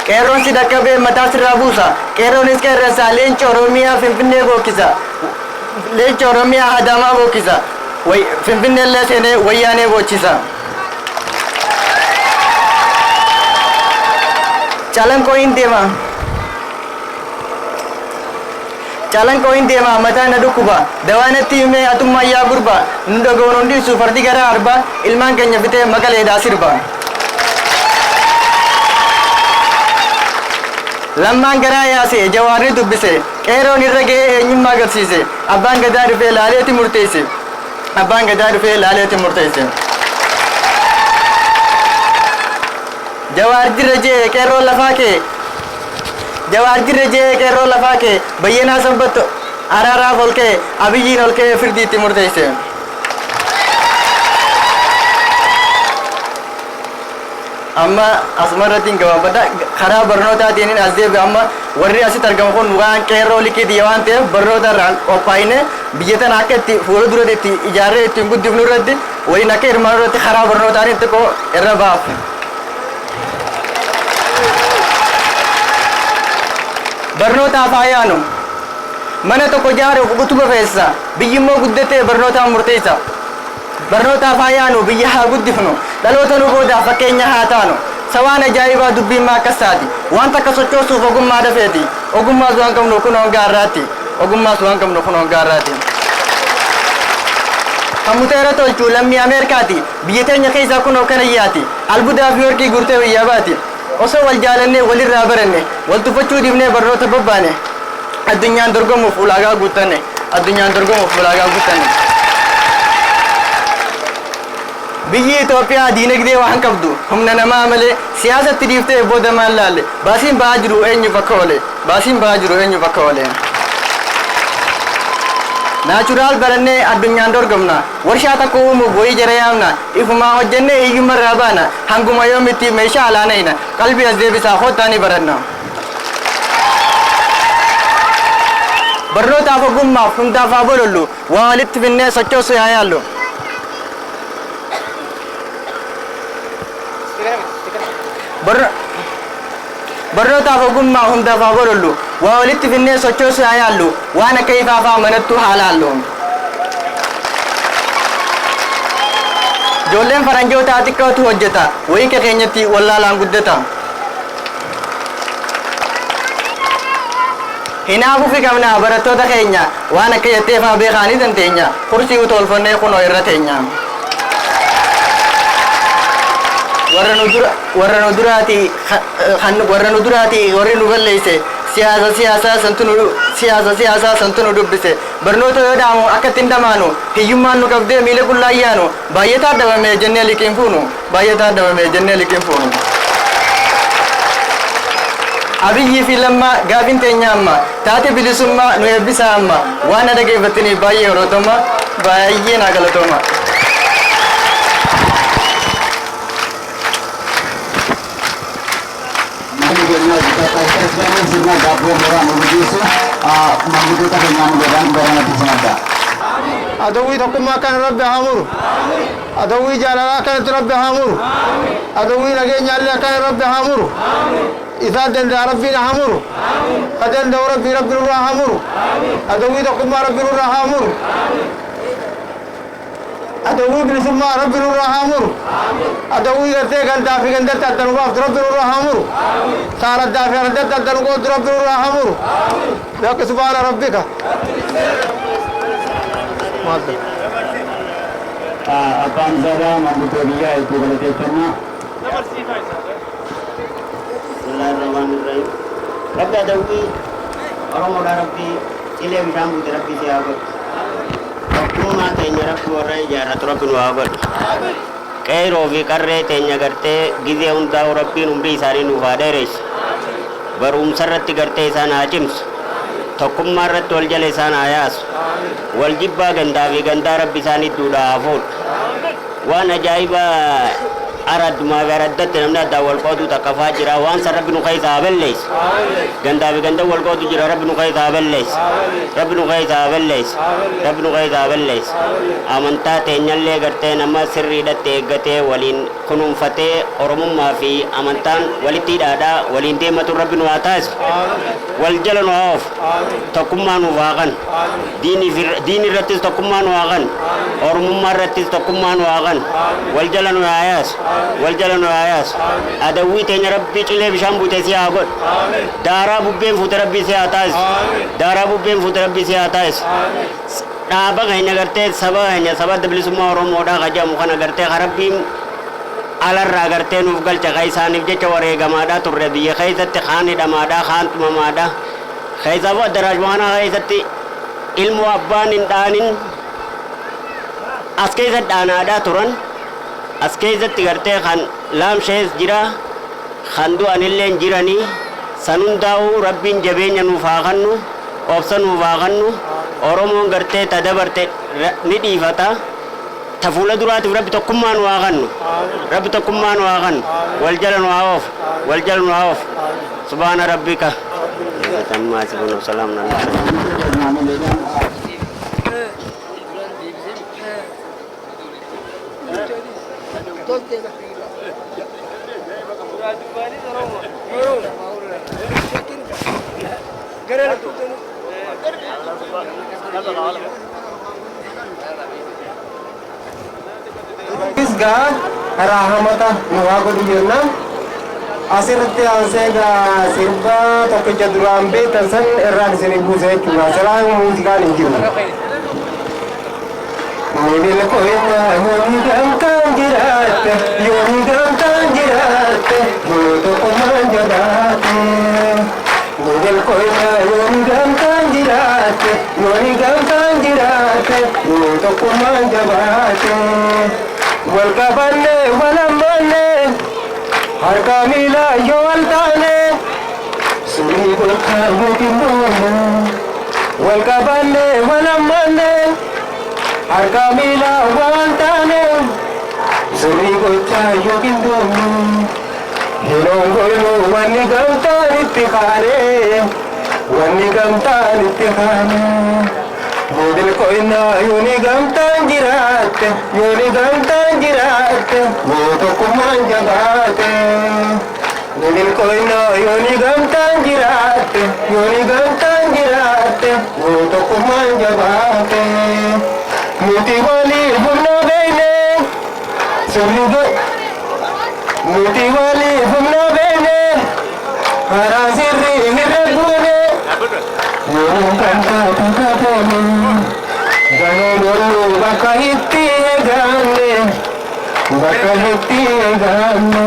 Qeerroon si dhaqqabee mataa sirraa buusa, qeerroonis qeerransaa, leenca Oromiyaa Finfinnee bookkisa, leenca Oromiyaa Adaamaa bookkisa, Finfinneellee seenee wayyaanee boochisa. Calanqoo hin deema. Calanqoo hin deema, mataa na dhukkuba. Dawaa natti himee atummaa yaa gurba. Nu dhaga'uun hundisu fardi garaa arba, ilmaan keenya fitee maqaleedhaa sirba. Lammaan garaa yaase Jawaarri dubbise, qeeroon irra ga'ee eenyummaa agarsiise, abbaan gadaa dhufee laaleeti murteesse. Abbaan gadaa dhufee laaleeti murteesse. Jawaar jirra jee qeerroon lafaa kee, Jawaar jirra jee qeerroon lafaa kee, Bayyanaa Sanbatto araaraaf ol ka'e, Abiyyiin ol ka'ee firdiitti murteesse. Amma asuma irratti hin gabaabadha. Karaa barnootaatiin as deebi'a. Amma warri asitti argamu kun waan qeerroo liqiitii waan ta'eef, barnoota irraan qophaa'ine biyya tana akka itti fuula duratti itti ijaarree ittiin guddifnu irratti waliin akka hirmaannu irratti karaa barnootaatiin xiqqoo irra baaf. Barnootaaf haa yaanu. Mana tokko ijaaruuf utuba feessa. Biyyi immoo guddatee barnootaan murteessa. Barnootaaf haa yaanu, biyya haa guddifnu. Dhaloota nu boodaaf fakkeenya haa taanu. Sawaan ajaa'ibaa dubbiin maa akkas taati. Wanta akka sochoosuuf ogummaa dafeeti. Ogummaas waan qabnu kun honga har'aatti. Ogummaas waan qabnu kun honga har'aatti. Kan muteera tolchu lammii Ameerikaati. Biyya teenya keessaa kunoo kana yaati. Albuudaa fi warqii guurtee biyyaa baati. Osoo wal jaalannee walirraa baranne, wal tuffachuu dhiifnee barnoota bobbaane, addunyaan dorgomuuf ulaagaa guuttanne. Addunyaan dorgomuuf ulaagaa guuttanne. Biyyi Itoophiyaa diinagdee waan qabdu humna namaa malee, siyaasatti dhiiftee booda maal laalle? Baasiin ba'aa jiru eenyuuf akka oole? Baasiin ba'aa jiru eenyuuf akka oole? Natural barannee addunyaan dorgomna. Warshaa takka uumuuf wayii jara yaamna. Ifumaa hojjennee hiyyummaa irraa baana. Hanguma yoomitti meeshaa alaanayna? Qalbii as deebisaa, kottaa ni baranna. Barnootaaf ogummaaf hundaaf haa bolollu. Waa walitti finnee sochoosuu haa yaallu. Barnootaaf ogummaa hundaaf haa bolollu. Waa walitti finnee sochoosuu haa yaallu. Waan akka ifaafaa manattuu haa laallu. Ijoolleen faranjootaa xiqqootu hojjeta. Wayii keenyatti wallaalaan guddata. Hinaafuu fi qabna barattoota keenya, waan akka jetteefaa beekaanii dandeenya. Kursii utolfannee kunoo irra teenya. Warra nu dura warra nu duraatii kan warra nu duraatii warri nu balleesse, siyaasa siyaasaa santu nu siyaasa siyaasaa santu nu dubbise. Barnoota yoo dhaamu akka ittiin dhamaanu, hiyyummaan nu qabdee miila qullaa yaanu, baay'ataa dhabame jennee liqiin fuunu, baay'ataa dhabame jennee liqiin fuunu. Abiyyii fi Lammaa, gaafin teenya amma taate bilisummaa nu eebbisaa. Amma waan na dhageeffattaniif baay'ee horotoma, baay'ee naa galatooma. Manni keenya sirna daabboo mooraa nu gaggeessu maanguddoota keenyaa nu godhan baranatti simadha. Adawwii tokkummaa kana Rabbi haa muru. Adawwii jaalalaa kanatti Rabbi haa muru. Adawwii nageenyaallee akkana Rabbi haa muru. Isaan danda'a, Rabbiin haa muru. Ka danda'u Rabbi, Rabbi nurraa haa muru. Adawwii tokkummaa Rabbi nurraa haa muru. Adawwii bilisummaa Rabbi nurraa haa muru. Adawwii gartee gandaa fi gandatti adda nu baaftu Rabbi nurraa haa muru. Saaraddaa fi araddatti adda nu qooddu Rabbi nurraa haa muru. Bakka subhaana rabbika. Maal ta'e? Abbaan Zadaa, maanguddoo biyyaa hedduu galateeffannaa. Bismillahirrahmanirrahim. Rabbi adawwii Oromoodha Rabbi cilee bishaan buute Rabbi si haa godhu. Tokkummaa teenya Rabbi warra ijaarratu Rabbi nu haa godhu. Qeeroo fi qarree teenya gartee gizee hundaa'u Rabbiin umrii isaanii nuuf haa dheeressu. Barumsa irratti gartee isaan haa cimsu. Tokkummaa irratti wal jala isaan haa yaasu. Wal jibbaa gandaa fi gandaa Rabbi isaan hidduudhaa haa fuudhu. Waan ajaa'ibaa araddumaa fi araddatti namni addaan wal qoodu takka faa jira. Waan san Rabbi nu keessa haa balleessu. Gandaa fi ganda wal qoodu jira, Rabbi nu keessa haa balleessu. Rabbi nu keessa haa balleessu. Rabbi nu keessa haa balleessu. Amantaa teenyallee gartee nama sirriidhatti eeggatee waliin kunuunfatee Oromummaa fi amantaan walitti hidhaadhaa waliin deematu Rabbi nu haa taasisu. Wal jala nu haa oofu. Tokkummaa nuuf haa kanu. Diini irrattis tokkummaa nu haa kanu. Oromummaa irrattis tokkummaa nu haa kanu. Wal jala nu haa yaasu. Wal jala nu haa yaasu. Adawwii teenya Rabbi cilee bishaan buute si haa godhu. Daaraa bubbeen fuute Rabbi si haa taasisu. Daaraa bubbeen fuute Rabbi si haa taasisu. Dhaaba keenya gartee saba keenya, saba Adda Bilisummaa Oromoodhaa ka jedhamu kana gartee ka Rabbiin Alarraa gartee nuuf galcha ka isaaniif jecha wareegamaadha turre biyya keessatti kaan hidhamaadha kaan tumamaadha. Keessaafuu addaraaj waanaa keessatti ilmoo abbaan hin dhaanin as keessa dhaanaadha turan. As keessatti gartee kan laamshees jira kan du'anillee hin jiranii san hundaa'uu Rabbiin jabeenya nuuf haa kennu obsa nuuf haa kennu. Oromoon gartee ta dabarte ni dhiifata. Ta fuula duraatiif Rabbi tokkummaa nu haa kennu. Rabbi tokkummaa nu haa kennu. Wal jala nu haa oofu. Wal jala nu haa oofu. Subhaana rabbika. Tammaa sibuun salaam na. Gaa rahamata nu haa godhu jenna. Asirratti aansee gaa sirba tokkicha duraan beektan san irraan isin buuse jechuudha. Silaa muuziqaan hin jiru. Yooni gamtaan jiraatte, yooni gamtaan jiraatte, yoo tokkummaan jabaatte. Yooni gamtaan jiraatte, yooni gamtaan jiraatte, yoo tokkummaan jabaatte. Wal qabanne wal ammanne harka miila yoo wal taane surii gocha yookiin boona. Wal qabanne wal ammanne harka miila wal taane surii gocha yookiin boona. Yeroon goynu wanni gamtaan itti kaane wanni gamtaan itti kaane. Bilkoina yooni gamtaan jiraatte yooni gamtaan jiraatte yoo tokkummaan jabaate. Bilkoina yooni gamtaan jiraatte yooni gamtaan jiraatte yoo tokkummaan jabaate. Nuti walii humna beekne sirri nuti walii humna beekne karaa sirrii hirra buune. Bakka itti eeganne bakka itti eeganne.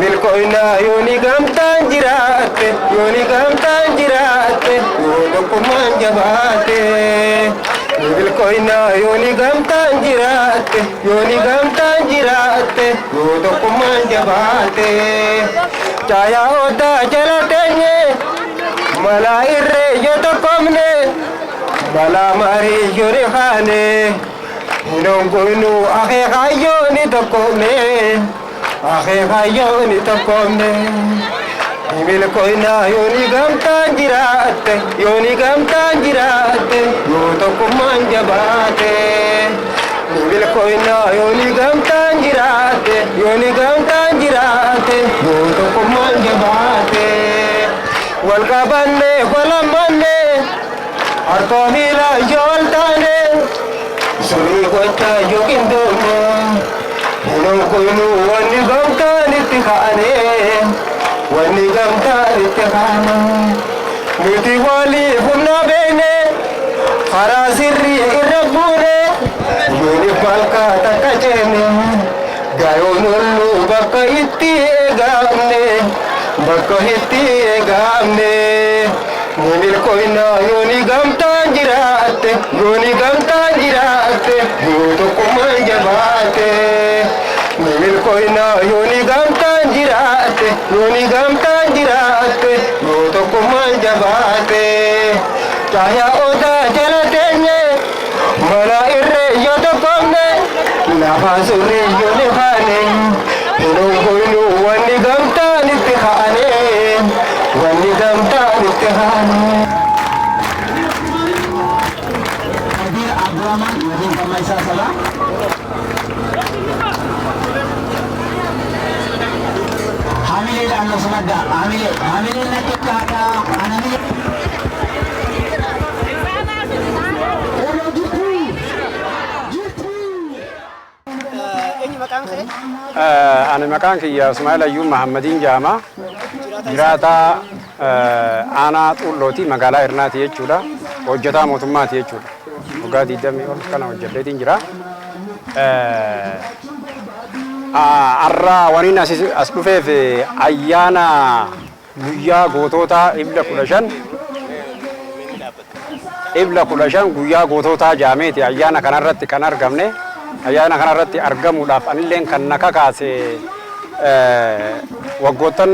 Bilkoina yooni gamtaan jiraatte yooni gamtaan jiraatte yoo tokkummaan jabaatte. Bilkoina yooni gamtaan jiraatte yooni gamtaan jiraatte yoo tokkummaan jabaatte. Caayaa odaa jala teenye malaa irree yoo tokkomne balaa marii yoo rifaane hinongoynu akeekayyoo ni tokkomne akeekayyoo ni tokkomne. Bilkoina yooni gamtaan jiraatte yooni gamtaan jiraatte yoo tokkummaan jabaate. Bilkoina yooni gamtaan jiraatte yooni gamtaan jiraatte yoo tokkummaan jabaate. Wal qabanne wal ammanne harka miila yoo wal taane surii gocha yoo qindoomne hinongoynu wanni gamtaan itti kaane wanni gamtaan itti kaane. Nuti walii humna beekne karaa sirrii irra buune yooni balkaa takka ceene gayoon olluu bakka itti eegamne bakka itti eegamne. Bilkoina yooni gamtaan jiraatte yooni gamtaan jiraatte yoo tokkummaan jabaatte. Bilkoina yooni gamtaan jiraatte yooni gamtaan jiraatte yoo tokkummaan jabaatte. Caayaa odaa jala teenye mala irree yoo tokkomne lafa surrii yoo rifaane hinongoynu wanni gamtaan itti kaane wanni gamtaan itti kaane. Hamileedhaan nu simadhaa. Hamilee hamileen natti akkaataa anamilee. Ani maqaan kiyya Ismaa'il Ayyuu Mahammadiin jedhama. Jiraataa aanaa Xullooti magaalaa Hirnaati jechuudha. Hojjetaa mootummaati jechuudha. Waggaa 20 ol kana hojjedheetiin jira. Har'a waniin as dhufeef ayyaana guyyaa gootota Ibla 15, Ibla 15 guyyaa goototaa jaameeti ayyaana kanarratti kan argamne. Ayyaana kanarratti argamuudhaaf anilleen kan na kakaase waggoottan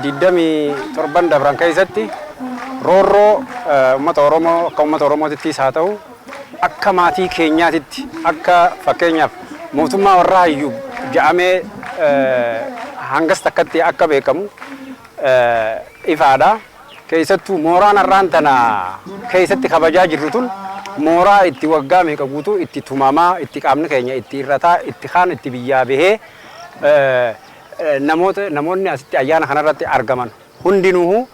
27 dabran keessatti roorroo uummata Oromoo, akka uummata Oromootittis haa ta'u akka maatii keenyaatitti, akka fakkeenyaaf mootummaa warra hayyuu ja'amee hangas takkatti akka beekamu ifaadha. Keessattuu mooraan har'aan tana keessatti kabajaa jirru tun mooraa itti waggaa meeqa guutuu itti tumamaa, itti qaamni keenya itti irrataa, itti kaan itti biyyaa bahee, namoota namoonni asitti ayyaana kanarratti argaman hundinuu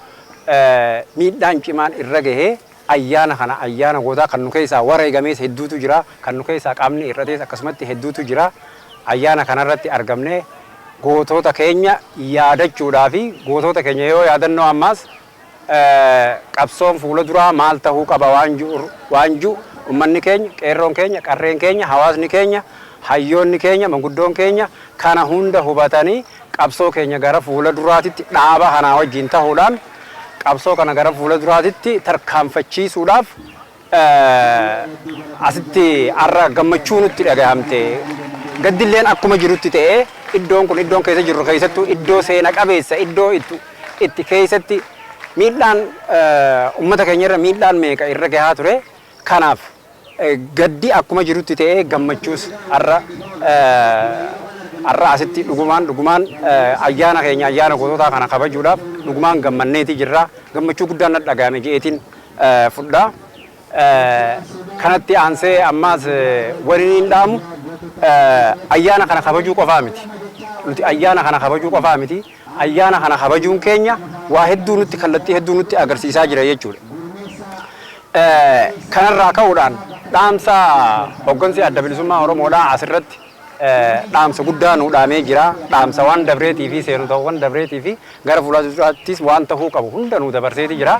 miidhaan cimaan irra gahee, ayyaana kana ayyaana gootaa kan nu keessaa wareegamees hedduutu jira, kan nu keessaa qaamni irratees akkasumatti hedduutu jira. Ayyaana kanarratti argamnee gootota keenya yaadachuudhaa fi gootota keenya yoo yaadannoo ammaas qabsoon fuula duraa maal tahuu qaba waan jiru ummanni keenya, qeerroon keenya, qarreen keenya, hawaasni keenya, hayyoonni keenya, manguddoon keenya kana hunda hubatanii qabsoo keenya gara fuula duraatitti dhaaba kanaa wajjin tahuudhaan qabsoo kana gara fuula duraatitti tarkaanfachiisuudhaaf asitti har'a gammachuu nutti dhagahamte. Gaddilleen akkuma jirutti ta'ee, iddoon kun iddoon keessa jirru keessattuu iddoo seena qabeessa, iddoo itti keessatti miidhaan uummata keenya irra miidhaan meeqa irra gahaa ture. Kanaaf gaddi akkuma jirutti ta'ee gammachuus har'a asitti dhugumaan dhugumaan ayyaana keenya, ayyaana goototaa kana kabajuudhaaf dhugumaan gammanneeti jirra. Gammachuu guddaan na dhagahame je'eetiin fudhaa. Kanatti aansee ammaas waliin hin dhaamu, ayyaana kana kabajuu qofaa miti. Nuti ayyaana kana kabajuu qofaa miti. Ayyaana kana kabajuun keenya waa hedduu nutti, kallattii hedduu nutti agarsiisaa jira jechuudha. Kanarraa ka'uudhaan dhaamsa hoggansi Adda Bilisummaa Oromoodhaa asirratti dhaamsa guddaa nu dhaamee jira. Dhaamsa waan dabreetii fi seenotawwan dabreetii fi gara fuulduraattis waan tahuu qabu hunda nu dabarseeti jira.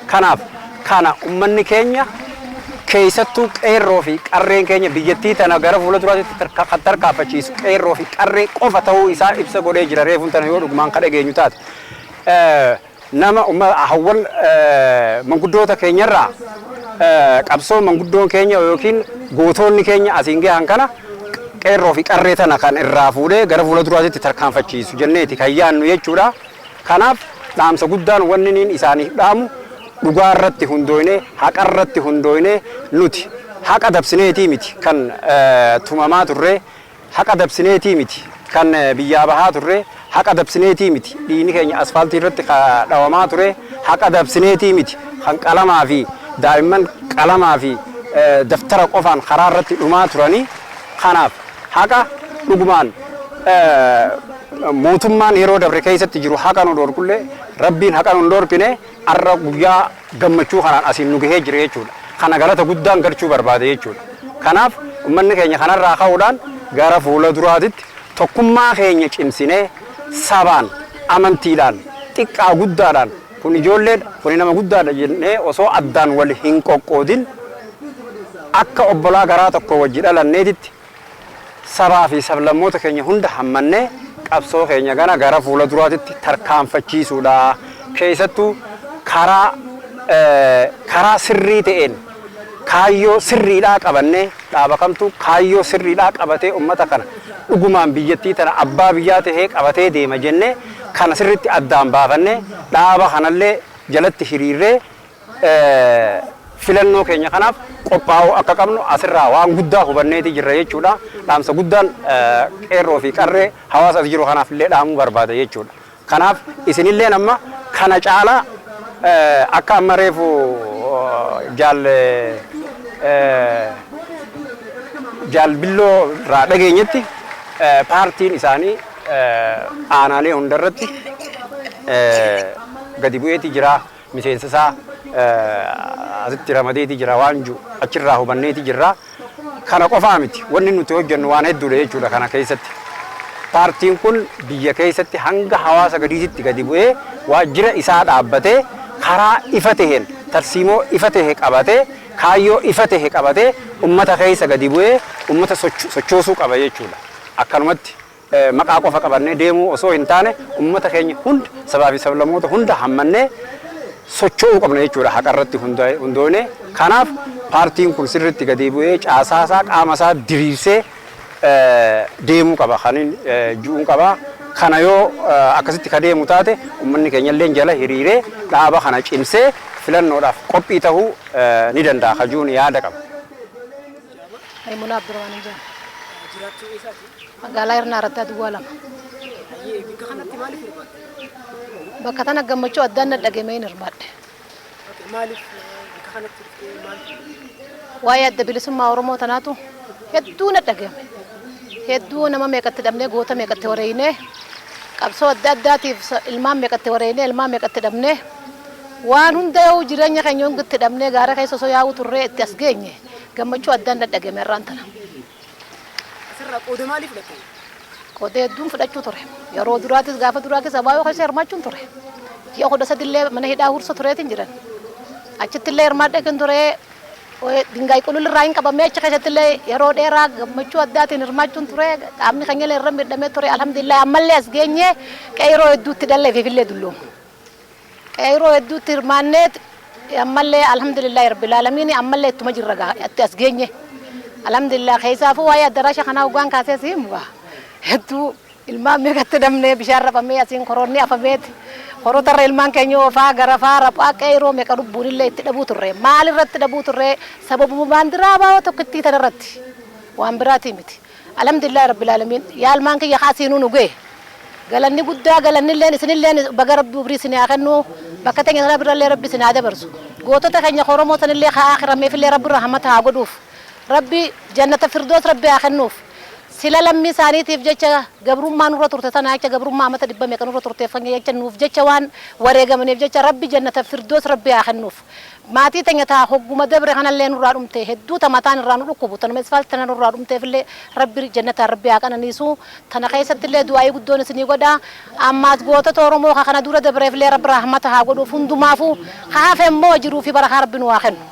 Kanaaf kana ummanni keenya, keessattuu qeerroo fi qarreen keenya, biyyattii tana gara fuula duraatti kan tarkaanfachiisu qeerroo fi qarree qofa ta'uu isaa ibsa godhee jira reefuun tana yoo dhugumaan ka dhageenyu taate. Nama hawwan manguddoota keenyarraa qabsoo manguddoon keenya yookiin gootonni keenya asiin gahan kana qeerroo fi qarree tana kan irraa fuudhee gara fuula duraatti tarkaanfachiisu jenneeti kan yaannu jechuudha. Kanaaf dhaamsa guddaan wanni niin isaaniif dhaamu, dhugaa irratti hundooyne, haqa irratti hundooyne, nuti haqa dabsineetii miti kan tumamaa turre, haqa dabsineetii miti kan biyyaa bahaa turre, haqa dabsineetii miti dhiigni keenya asfaaltii irratti dhawamaa ture, haqa dabsineetii miti kan qalamaa fi daa'imman qalamaa fi daftara qofaan karaa irratti dhumaa turanii. Kanaaf haqa dhugumaan mootummaan yeroo dabre keessatti jiru haqa nu dhorkullee, rabbiin haqa nu dhorkine, har'a guyyaa gammachuu kanaan asiin nu gahee jira jechuudha. Kana galata guddaan galchuu barbaade jechuudha. Kanaaf uummanni keenya kanarraa ka'uudhaan gara fuula duraatitti tokkummaa keenya cimsinee, sabaan, amantiidhaan, xiqqaa guddaadhaan, kun ijoolleedha, kun nama guddaadha jennee osoo addaan wal hin qoqqoodin, akka obbolaa garaa tokko wajji dhalanneetitti sabaa fi sablammoota keenya hunda hammannee qabsoo keenya gana gara fuula duraatitti tarkaanfachiisuudha. Keessattuu karaa sirrii ta'een kaayyoo sirriidhaa qabannee, dhaaba kamtu kaayyoo sirriidhaa qabatee ummata kana dhugumaan biyyattii tana abbaa biyyaa tahee qabatee deema jennee kana sirriitti addaan baafannee, dhaaba kanallee jalatti hiriirree filannoo keenya kanaaf qophaa'uu akka qabnu asirraa waan guddaa hubanneeti jirra jechuudha. Dhaamsa guddaan qeerroo fi qarree hawaasa as jiru kanaaf illee dhaamuu barbaada jechuudha. Kanaaf isinilleen amma kana caalaa akka amma reefu jaal Billoo irraa dhageenyetti paartiin isaanii aanaalee hundarratti gadi bu'eeti jira, miseensa isaa asitti ramadeeti jira waan jiru achirraa hubanneeti jirra. Kana qofaa miti, wanni nuti hojjennu waan hedduudha jechuudha kana keessatti. Paartiin kun biyya keessatti hanga hawaasa gadiitti gadi bu'ee waajjira isaa dhaabbatee, karaa ifa taheen, tarsiimoo ifa tahe qabatee, kaayyoo ifa tahe qabatee ummata keessa gadi bu'ee ummata sochoosuu qaba jechuudha. Akkanumatti maqaa qofa qabannee deemuu osoo hin taane uummata keenya hunda sabaa fi sablammoota hunda hammannee socho'uu qabna jechuudha haqa irratti hundoone. Kanaaf paartiin kun sirriitti gadi bu'ee caasaa isaa qaama isaa diriirsee deemuu qaba kanin ju'uun qaba. Kana yoo akkasitti ka deemu taate uummanni keenya illee jala hiriiree dhaaba kana cimsee filannoodhaaf qophii ta'uu ni danda'a kajuun yaada qaba. Maimunaa Abdurrahmaan jedhama. Magaalaa Hirnaa Araddaa Duwwaa 2. Bakka tana gammachuu addaan na dhageemee hin hirmaadhe. Waa'ee adda bilisummaa Oromoo tanaatu hedduu na dhagahame. Hedduu nama meeqatti dhabnee goota meeqatti wareeynee qabsoo adda addaatiif ilmaan meeqatti wareeynee ilmaan meeqatti dhabnee waan hunda yoo jireenya keenya hundi itti dhabnee gaara keessa osoo yaa'uu turree itti as geenye gammachuu addaan na dhagahame har'aan tana. Asirraa qooda maalii fudhatte? Qooda hedduun fudhachuu ture. Yeroo duraatis gaafa duraa keessa baay'oo keessa hirmaachuun ture. Ji'a 13 illee mana hidhaa hursa tureetiin jiran. Achitti illee hirmaadhee kan ture dingaay qulul irraa hin qabamee achi keessatti illee yeroo dheeraa gammachuu addaatiin hirmaachuun ture. Qaamni keenya illee irra miidhamee ture. Alhamdulillah ammallee as geenye qeeroo hedduutti dhallee fi illee dulloomu. Qeeroo hedduutti hirmaannee ammallee alhamdulillah rabbil aalamiin ammallee ittuma jirra gaa itti as geenye. Alhamdulillah keessaafuu waa'ee addaraasha kanaa hoggaan kaasee si himu gaa. Hedduu ilmaan meeqatti dhabnee bishaan rafamee asiin koroonni afameeti. Horotarra ilmaan keenya oofaa garafaa raphaa qeeroo meeqa lubbuun illee itti dhabuu turre. Maal irratti dhabuu turre? Sababuma baandiraa baa'oo tokkittii tana irratti. Waan biraatii miti. Alhamdulillah rabbil aalamiin. Yaa ilmaan kiyya kaasiinuu nu ga'e. Galanni guddaa galannilleen isinilleen baga rabbi umrii isin haa kennu bakka teenya sana birallee rabbi isin haa dabarsu. Gootota keenya Oromoo sanillee haa akhirameefillee rabbi rahmata haa godhuuf. Rabbi jannata firdoos rabbi haa kennuuf. Sila lammii isaaniitiif jecha gabrummaa nurra turte tana jecha gabrummaa amata dhibba meeqa nurra turteef jecha nuuf jecha waan wareegamaniif jecha rabbi jannata firdoos rabbi haa kennuuf. Maatii teenya taa hogguma dabre kanallee nurraa dhumte hedduu ta mataan irraa nu dhukkubu tanuma isfaalti tana nurraa dhumteefillee rabbi jannataan rabbi haa qananiisu. Tana keessattillee du'aa'ii guddoon isinii godha. Ammaas gootota Oromoo ka kana dura dabreefillee rabbi rahmata haa godhuuf hundumaafuu ka hafe immoo jiruu fi barakaa rabbi nu haa kennu.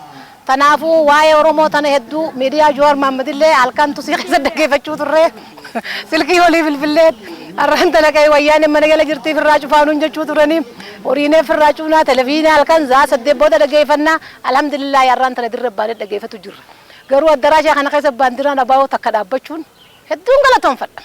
Tanaafuu waa'ee Oromoo tana hedduu miidiyaa Jawaar Mohaammadillee halkan tusii keessa dhaggeeffachuu turre silkii olii bilbillee har'aan tana ka'e wayyaaneen mana jala jirtii firraa cufaanuun jechuu turanii horiinee firraa cufnaa televiziyoona halkan za'a 8 booda dhaggeeffannaa alhamdulillah har'aan tana dirra baanee dhaggeeffatu jirra. Garuu addaraashaa kana keessa baandiraan abaa'oo takka dhaabbachuun hedduun galatoonfadha.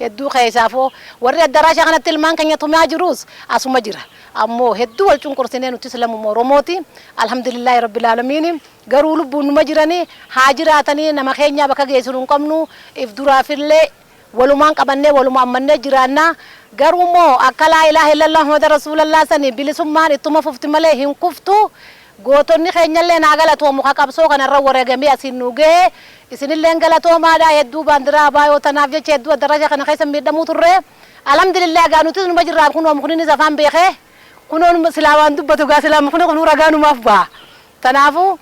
Hedduu keessaafoo warri addaraashaa kanatti ilmaan keenya tumaa jirus asuma jira. Ammoo hedduu wal cunqursinee nutis lammuma Oromooti. Alhamdulillahi rabbil aalamiin. Garuu lubbuun numa jiranii haa jiraatanii nama keenyaa bakka geessinu hin qabnu if duraafillee walumaan qabannee waluma ammannee jiraannaa. Garuu immoo akka laa ilaaha illallah Muhammad rasuulallah sanii bilisummaan ittuma fufti malee hin kuftu. Gootonni keenyallee naa galatoomu ka qabsoo kanarra wareegamee asiin nu gahe. Isinilleen galatoomaadha hedduu baandiraa abaayoo tanaaf jecha hedduu addaraasha kana keessa miidhamuu turre. Alhamdulillah gaa nutis numa jirraa kunoo mukninis afaan beekee kunoo silaa waan dubbatu gaa silaa mukni kunuu ragaa numaaf ba'a. Tanaafuu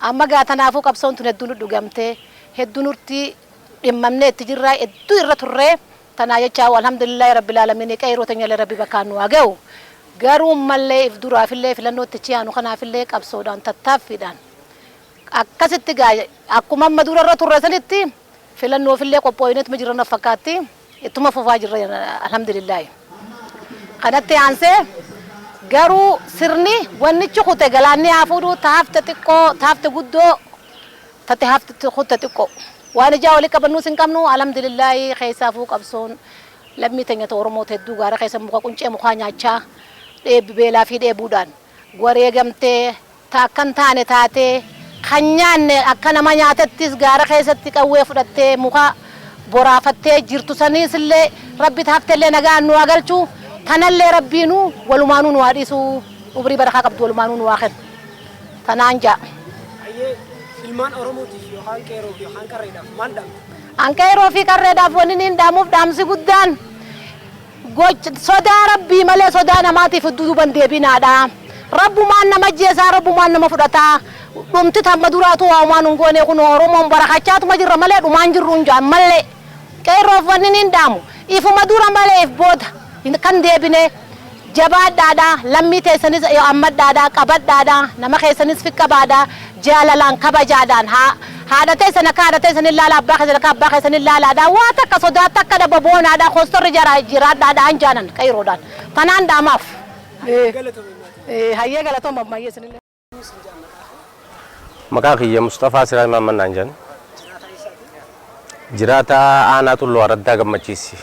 amma gaa tanaafuu qabsoon tun hedduu nu dhugamtee hedduu nurti dhimmamnee itti jirra hedduu irra turre. Tanaa jecha alhamdulillah rabbil aalamiin qeeroo teenyallee rabbi bakkaan nu haa ga'u. Garuu mallee if duraafillee filannootti chiyaanu kanaafillee qabsoodhaan tattaaffiidhaan akkasitti gaa akkuma amma dura irra turre sanitti filannoofillee qophooyineetuma jirra na fakkaatti ittuma fufaa jirra alhamdulillah. Kanatti aansee garuu sirni wannichi kute galaanni haa fuudhu taafte xiqqoo taafte guddoo tate hafte kute xiqqoo waan ijaa walii qabannuus hin qabnu alhamdulillah keessaafuu qabsoon lammii teenya Oromoo hedduu gaara keessa muka quncee mukaa nyaachaa dheebbi beelaa fi dheebuudhaan wareegamtee taakkan taane taatee kan nyaanne akka nama nyaatettis gaara keessatti qawwee fudhattee muka boraafattee jirtu saniis illee rabbi taaftellee nagaan nu haa galchu tanallee rabbiinuu walumaanuu nu haa dhiisu umrii barakaa qabdu walumaanuu nu haa kennu tanaan ja'a. Ilmaan Oromootiif yookaan qeerroof yookaan qarreedhaaf maal dhaamta? An qeerroo fi qarreedhaaf wanni niin dhaamuuf dhaamsi guddaan sodaa rabbii malee sodaa namaatiif duuban deebinaadha. Rabbumaan nama ajjeesaa rabbumaan nama fudhataa. Dhumti tamma duraatu waamaan hin goone kun Oromoon barakachaatuma jirra malee dhumaan jirru hin jaan malee. Qeerroof wanni niin dhaamu ifuma dura malee if booda kan deebine jabaadhaadha lammii teessanis ammadhaadha qabadhaadha nama keessanis fiqqabaadha jaalalaan kabajaadhaan haa Haadha teessan akka haadha teessan ilaala, abbaa keessan akka abbaa keessan ilaalaadha. Waa takka sodaa takka dhaba boonaadha. Koostorri jara jiraadhaadha jaanan qeeroodhaan. Tanaan dhaamaaf. Hayyee galatooma ammayyee isinillee. Maqaa kiyya Mustafaa Siraaj Mahammad jedhan. Jiraataa aanaa Tulluu Araddaa Gammachiisi.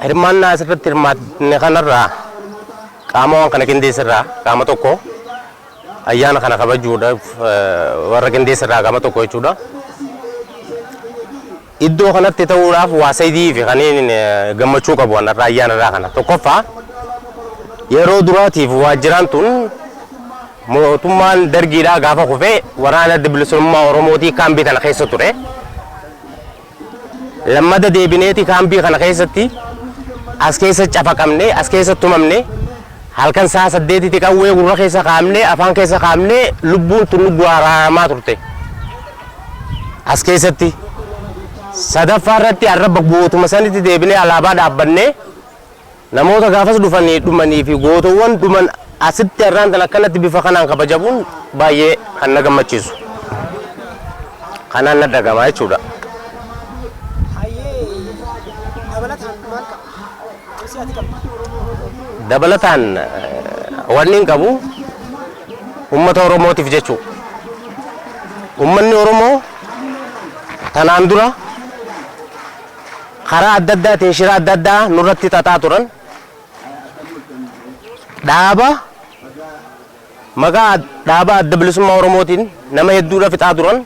Hirmaannaa asirratti hirmaanne kanarraa qaama waan kana qindeessirraa qaama tokko ayyaana kana kabajuudhaaf warra qindeessirraa qaama tokko jechuudha. Iddoo kanatti ta'uudhaaf waa sadii fi kanneen gammachuu qabu kanarraa ayyaana irraa kana. Tokkoffaa, yeroo duraatiif waajjiraan tun mootummaan dargiidhaa gaafa kufee waraana adda bilisummaa Oromootii kaambii kana keessa ture. Lammada deebineeti kaambii kana keessatti as keessa cafaqamne, as keessa tumamne, halkan sa'a 8tti qawwee gurra keessa kaa'amne, afaan keessa kaa'amne, lubbuun tun guaramaa turte. As keessatti sadaffaa irratti arraba gootuma sanitti deebinee alaabaa dhaabbannee namoota gaafas dhufanii dhumanii fi gootowwan dhuman asitti har'aan tan akkanatti bifa kanaan kabajamuun baay'ee kan na gammachiisu. Kanaan na dhagama jechuudha. Dabalataan maal qaba? Gorsi ati qabdu? Dabalataan wanni hin qabu uummata Oromootiif jechuudha. Uummanni Oromoo tanaan dura karaa adda addaatiin shira adda addaa nurratti xaxaa turan. Dhaaba maqaa dhaaba adda bilisummaa Oromootiin nama hedduudha fixaa turan.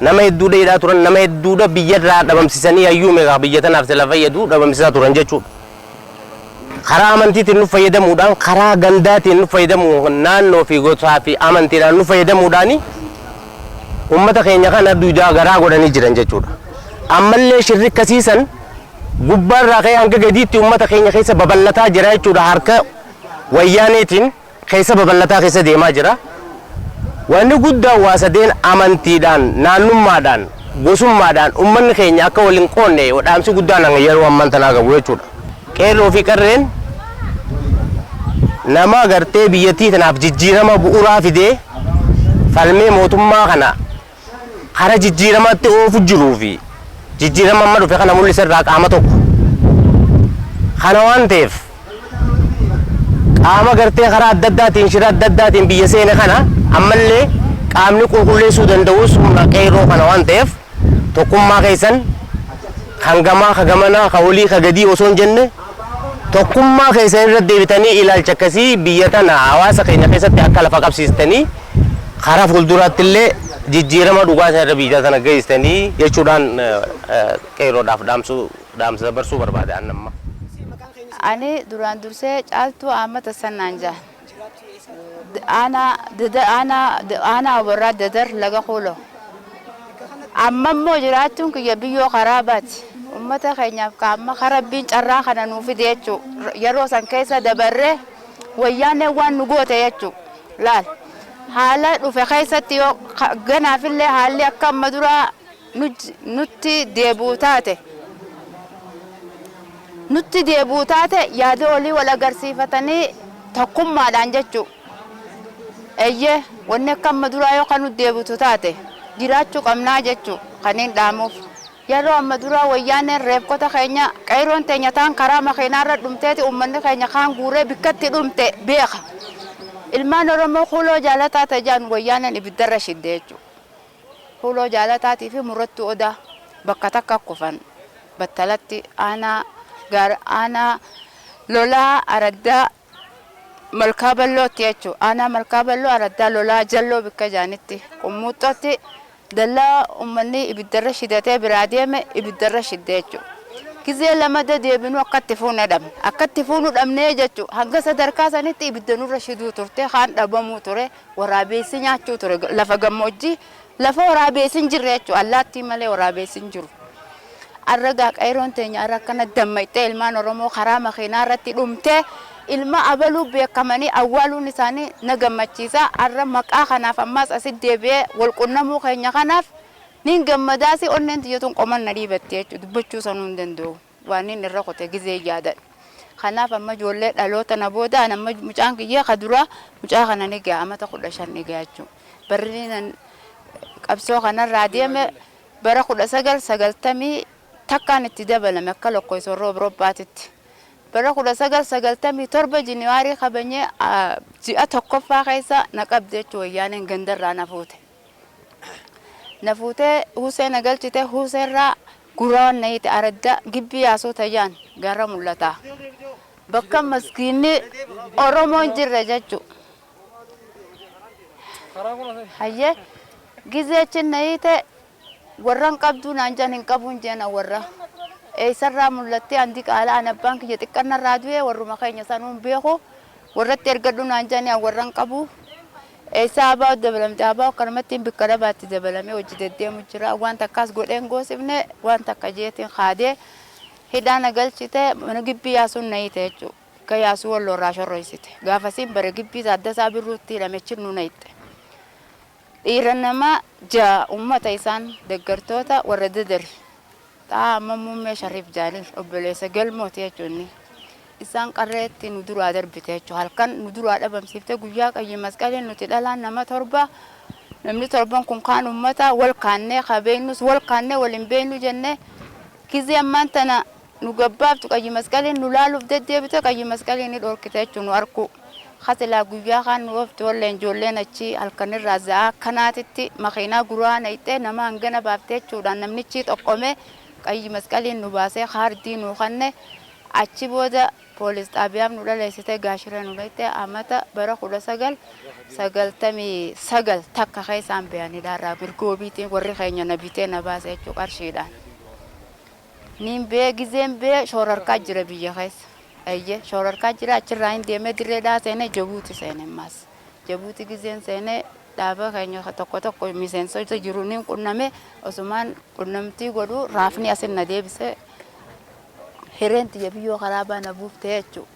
Nama hedduudha hidhaa turan, nama hedduudha biyya irraa dhabamsiisanii hayyuu meeqa biyya tanaaf sila fayyadu dhabamsiisaa turan jechuudha. Karaa amantiitiin nu fayyadamuudhaan, karaa gandaatiin nu fayyadamuun, naannoo fi gosaa fi amantiidhaan nu fayyadamuudhaan uummata keenya kana duudaa garaa godhanii jiran jechuudha. Ammallee shirri akkasiisan gubbaarraa ka'ee hanga gadiitti uummata keenya keessa babal'ataa jira jechuudha. Harka wayyaaneetiin keessa babal'ataa keessa deemaa jira. Wanni guddaan waa sadeen: amantiidhaan, naannummaadhaan, gosummaadhaan uummanni keenya akka waliin qoonne dhaamsi guddaan yeroo ammaan tanaa qabu jechuudha. Qeerroo fi qarreen nama gartee biyyattii tanaaf jijjiirama bu'uuraa fidee falmee mootummaa kana kara jijjiiramaatti oofu jiruu fi jijjiirama amma dhufe kana mul'isa irraa qaama tokko. Kana waan ta'eef qaama gartee karaa adda addaatiin shira adda addaatiin biyya seene kana ammallee qaamni qulqulleessuu danda'us humna qeerroo kana waan ta'eef, tokkummaa keessan kan gamaa, ka gamanaa, ka olii, ka gadii osoo hin jenne tokkummaa keessan irra deebitanii ilaalcha akkasii biyya tana hawaasa keenya keessatti akka lafa qabsiistanii karaa fuulduraatti illee jijjiirama dhugaa isa irra biyya tana geessitanii jechuudhaan qeerroodhaaf dhaamsuu dhaamsa dabarsuu barbaade annamma. Ani duraan dursee Caaltuu Ahmad Hassannaan jedha. Aanaa Oborraa Dadar laga Kuulo. Amma immoo jiraachuun kiyya biyyoo karaa baati. Uummata keenyaaf kaamma karabbiin carraa kana nuu fide jechuu. Yeroo san keessa dabarree wayyaanee waan nu goote jechuu. Laal, haala dhufe keessatti yoo ganaafillee haalli akka amma duraa nutti deebi'u taate, nutti deebi'u taate, yaada olii wal agarsiifatanii tokkummaadhaan jechuu. Eeyyee, wanni akka amma duraa yoo kan nutti deebitu taate jiraachuu qabnaa jechuu kanneen dhaamuuf. Yeroo amma duraa wayyaaneen reefkota keenya, qeeroon teenya taan karaa makiinaarra dhumteeti, uummanni keenya kaan guuree bikkatti dhumte beeka. Ilmaan Oromoo Kuuloo Jaalataa ta'an wayyaaneen ibiddarra shidde jechuudha. Kuuloo Jaalataatii fi Murattuu Odaa bakka takka kufan battalatti aanaa aanaa Lolaa araddaa Malkaa Ballootti jechuudha. Aanaa Malkaa Balloo araddaa Lolaa Jalloo bikka jaanitti qummuuxxootti dallaa uummanni ibiddarra shidatee biraa deeme ibiddarra shidde jechuudha. Gizee lamada deebinuu akkatti fuuna dhabne. Akkatti fuunu dhabnee jechuudha. Hanga sadarkaa sanitti ibidda nurra shiduu turte, kaan dhabamuu ture, waraabessi nyaachuu ture, lafa gammoojjii lafa waraabessi hin jirre jechuudha. Allaattii malee waraabessi hin jiru. Arragaa qeeroon teenya arra akkana dammaqxee ilmaan Oromoo karaa makiinaa irratti dhumtee ilma abaluu beekamanii awwaaluun isaanii na gammachiisa. Arra maqaa kanaaf ammaas asitti deebi'ee wal qunnamuu keenya kanaaf nin gammadaasi, onneen tiyyatuun qoman na dhiibatti jechuudha. Dubbachuu sanuu hin danda'u. Waan inni irra qote gizee yaadadha. Kanaaf amma ijoollee dhaloota na booda amma mucaan kiyya ka dura mucaa kana ni ga'a, amata 15 ni ga'a jechuudha. Barri nan Qabsoo kanarraa deeme bara 1991 itti dabalame akka lakkoofsa warra Awurooppaatitti. Bara 1997 January kabanyee ji'a tokkoffaa keessa na qabde jechuudha wayyaaneen gandarraa na fuute. Na fuutee Husee na galchite. Huseerraa guraan na hiite aradda gibbii yaasoo tayyaan gara mul'ata. Bakka maskiinni Oromoon jirre jechuudha. Hayyee gizeechin na hiite warran qabduu naan jan hin qabuun jeena warra. Eessarraa mul'attee andi qaala an abbaan kiyya xiqqannarraa du'e warruma keenya sanuun beeku warratti ergadhu naan jani an warran qabu. Eessa abaa dabalamte abaa akkanumatti bikka dhabaatti dabalamee hojii deddeemu jira. Waan takkaas godheen goosifne waan takka jeetiin kaadee hidhaa na galchite mana gibbii yaasuun na hiite jechuudha. Akka yaasuu walloorraa shorroysite. Gaafasiin bara gibbii Taaddasaa Birruutti hidhamechi nu na hitte. Dhiira nama ja'a uummata isaan deeggartoota warra dadari. Xaa amma muummee Shariif Jaalil obboleessa galmooti jechuun isaan qarreetti nu duraa darbite jechuudha. Halkan nu duraa dhabamsiifte guyyaa qayyi masqaliin nuti dhalaan nama torba namni torban kun kaan uummata wal kaannee qabeenyus wal kaannee wal hin beeknu jennee gizee ammaan tana nu gabbaaftu qayyi masqaliin nu laaluuf deddeebite qayyi masqaliin ni dhorkite jechuudha nu arku. Hasilaa guyyaa kaan nu oofte walleen ijoolleen achi halkanirraa za'aa akkanaatitti makiinaa guraa naqxee nama hangana baaftee jechuudhaan namnichi xoqqome qayyi masqaliin nu baasee kaardii nu kanne achi booda poolis xaabiyaaf nu dhaleessite gaashira nu dhaqxe amata bara 1999 takka keessaan bayaniidhaarraa mirgoobiitiin warri keenya na bitee na baase jechuu qarshiidhaan. Niin bee gizeen bee shoorarkaa jira biyya keessa. Ayye shoorarkaa jira achirraa hin deemee dirreedhaa seenee Jabuuti seene maas. Jabuuti gizeen seenee dhaaba keenya tokko tokko miseensota jiru niin qunname osumaan qunnamtii godhu raafni asin na deebise hireen tiyya biyyoo karaa baana buuftee jechuudha.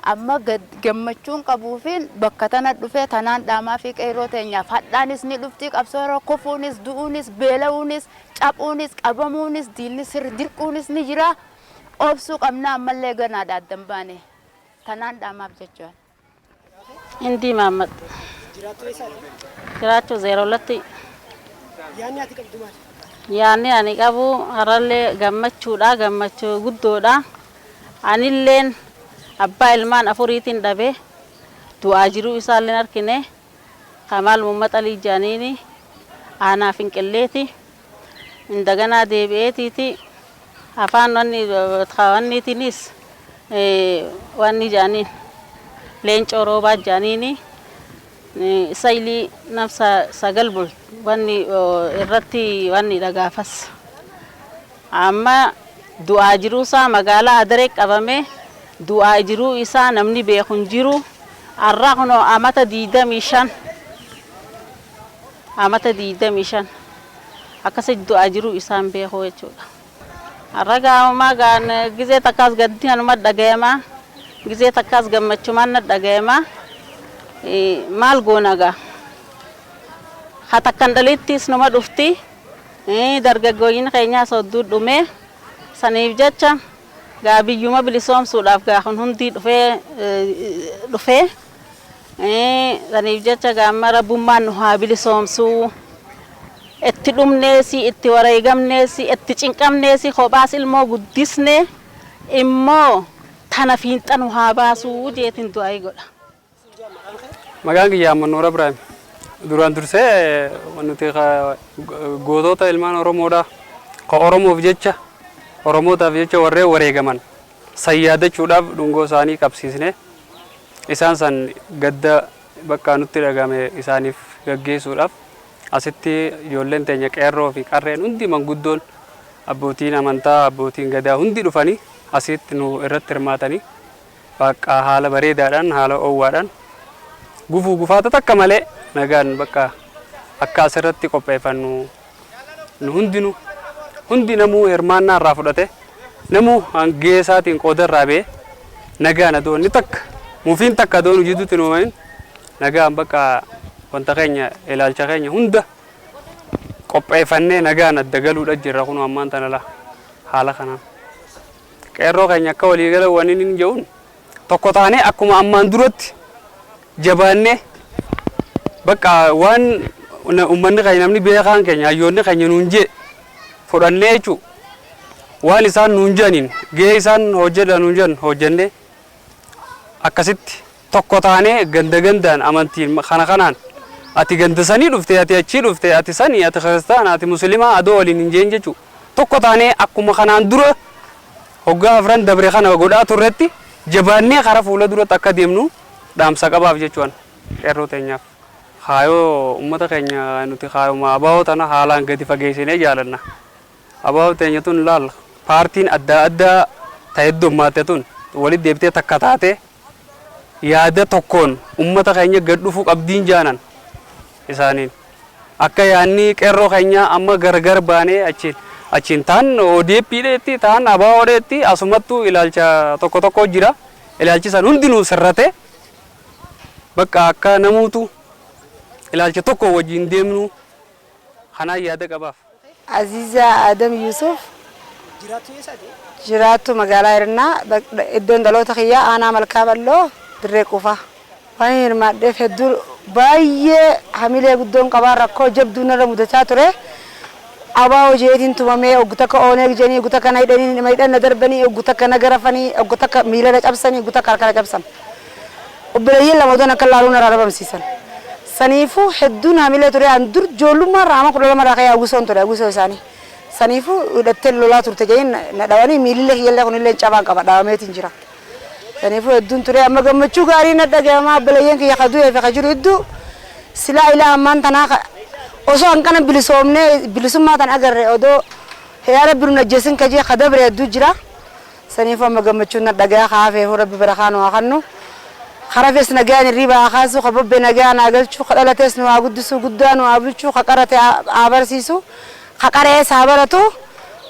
Amma gammachuun qabuufiin bakka tana dhufee tanaan dhaamaa fi qeerroo teenyaaf hadhaanis ni dhufti qabsoo kufuunis du'uunis beela'uunis caphuunis qabamuunis diinni sirri dirquunis ni jira. Obsuu qabna ammallee ganaadha addan baane tanaan dhaamaaf jechuudha. Indii Mahammad. Jiraattuu eessaati? Jiraachuu 02. Yaadni ati qabdu maali? Yaadni ani qabu harallee gammachuudha gammachuu guddoodha. Anilleen abbaa ilmaan afuriitiin dhabe du'aa jiruu isaalleen argine Kamaal Muhammad Alii Jaaniini aanaa Finqilleeti indaganaa deebi'eetiiti afaan wanni wanniitiinis wanni jaaniin leencoo roobaa jaaniini saylii namsa sagal bul wanni irratti wanni dhagaafas amma du'aa jiruu isaa magaalaa Adaree qabame du'aa jiruu isaa namni beeku hin jiru arraa kunoo amata 25 amata 25 akkasi du'aa jiruu isaan beeku jechuudha. Arra gaamumaa gaan gizee takkaas gaddi anuma dhagayama gizee takkaas gammachumaan na dhagayama maal goona gaa haa takkan dhalittis numa dhufti dargaggooyin keenyaa sodduu dhume saniif jecha gaa biyyuma bilisoomsuudhaaf gaa kun hundi dhufee dhufee saniif jecha gaa amma rabbummaan nu haa bilisoomsuu itti dhumneesi itti wareegamneesi itti cinqamneesi kophaas ilmoo guddisne immoo tana fiinxa nu haa baasuu jeetiin du'aa godha. Maqaan kiyya Ammannoor Ibraahim. Duraan dursee nuti gootota ilmaan Oromoodha. Ka Oromoof jecha Oromootaaf jecha warreen wareegaman sayyaadachuudhaaf dhungoo isaanii qabsiisne isaan san gadda bakka nutti dhagame isaaniif gaggeessuudhaaf asitti ijoolleen teenya qeerroo fi qarreen hundi manguddoon abbootiin amantaa abbootiin gadaa hundi dhufanii asitti nu irratti hirmaatanii bakka haala bareedaadhaan haala oowwaadhaan gufuu gufaata takka malee nagaan bakka akka asirratti qopheeffannu nu hundinuu hundi namuu hirmaannaa irraa fudhate namuu hangee isaatiin qooda irraa ba'ee nagaan adoonni takka mufiin takka adoon jidduutti nu uumamin nagaan bakka wanta keenya ilaalcha keenya hunda qopheeffannee nagaan adda galuudha jirra kun ammaan tana la haala kanaan. Qeerroo keenya akka waliigala waan inni jedhuun tokko taanee akkuma ammaan duratti jabaannee bakka waan Uummanni keenya, namni beekaan keenya, hayyoonni keenya nuun jee fudhannee jechuudha. Waan isaan nuun jedhaniin, gahee isaan hojjedha nuun jedhan hojjennee, akkasitti tokko taanee, ganda gandaan, amantiin kana kanaan, ati ganda sanii dhufte, ati achii dhufte, ati sanii, ati kiristaana, ati musliimaa adoo waliin hin jeen jechuudha. Tokko taanee akkuma kanaan dura hoggaa afran dabre kana godhaa turretti jabaannee karaa fuula duratti akka deemnu dhaamsa qabaaf jechuudha qeerroo teenyaaf. Kaayoo uummata keenya, nuti kaayoma abaa'oo tana haalaan gadi fageessinee jaalanna. Abaa'oo teenya tun laal, paartiin adda addaa ta'e heddummaate tun walitti deebitee takka taate yaada tokkoon uummata keenya gad dhufuu qabdiin jaanan isaaniin. Akka yaadni qeerroo keenya amma gargar baanee achiin achiin taan ODP dheetti, taan ABO dheetti, asumattuu ilaalcha tokko tokko jira. Ilaalchi san hundinuu sirrate bakka akka namuutu ilaalcha tokko wajjin deemnu kanaan yaada qabaaf. Aziza Adam Yusuf. Jiraattu eessaati? Jiraattu magaalaa Hirnaa, iddoon dhaloota kiyyaa aanaa Malkaa Bal'oo, Dirree Quufaa. Waan hirmaadheef hedduu baay'ee hamilee guddoon qabaa, rakkoo jabduu narra mudachaa ture. Abaa hojiitiin tumamee, oggu takka Oneeg jedhanii, oggu takka na hidhanii, nama hidhan na darbanii, oggu takka na garafanii, oggu takka miila na cabsanii, oggu takka harka na cabsan. Obboleeyyiin lama otoon akka laaluu narraa dhabamsiisan. Saniifuu hedduun hamilee ture. An dur ijoollummaa irraa ama 12 irraa ka'ee hawwisoon ture, hawwisoo isaanii. Saniifuu hidhattee lolaa turte jedhanii na dhawanii, miilillee kiyyallee kunillee cabaan qaba, dhawameetiin jira. Saniifuu hedduun ture. Amma gammachuu gaarii na dhaga'ama. Obboleeyyiin kiyya ka du'ee fi ka jiru hedduu silaa ilaa ammaan tanaa osoo hanqana bilisoomnee bilisummaa tan agarre, odoo yaa Rabbi nu ajjeesin ka jee ka dabre hedduu jira. Saniifuu amma gammachuun na dhagaya. Kaafeefuu Rabbi barakaa nu haa kennu. Karafes nagaan hirriba haa kaasu, ka bobbe nagaan haa galchu, ka dhalates nu haa guddisu, guddaa nu haa bulchu, ka qarate haa barsiisu, ka qarees haa baratu.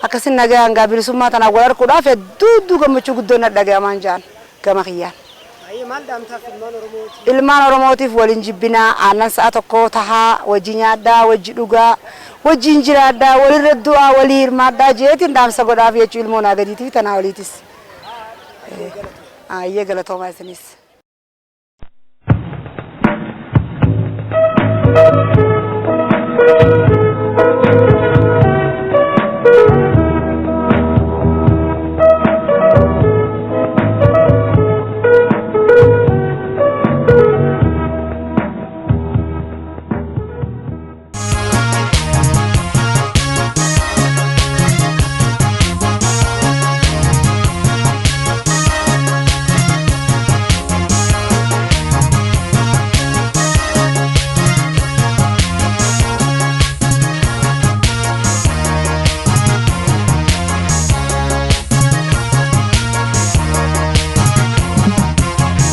Akkasin nagaan gaa bilisummaa tanaan wal arguudhaaf hedduu hedduu gammachuu guddoon na dhagayamaan jaan gama kiyyaan. Baay'ee maal dhaamtaaf ilmaan Oromootiif? Ilmaan Oromootiif waliin jibbinaa, aannan sa'a tokko tahaa, wajji nyaadhaa, wajji dhugaa, wajjiin jiraadhaa, walirra du'aa, walii hirmaadhaa jeetiin dhaamsa godhaaf jechuu, ilmoo naa gadiitii fi tanaa oliitis. Ayyee, galatoomaa isinis.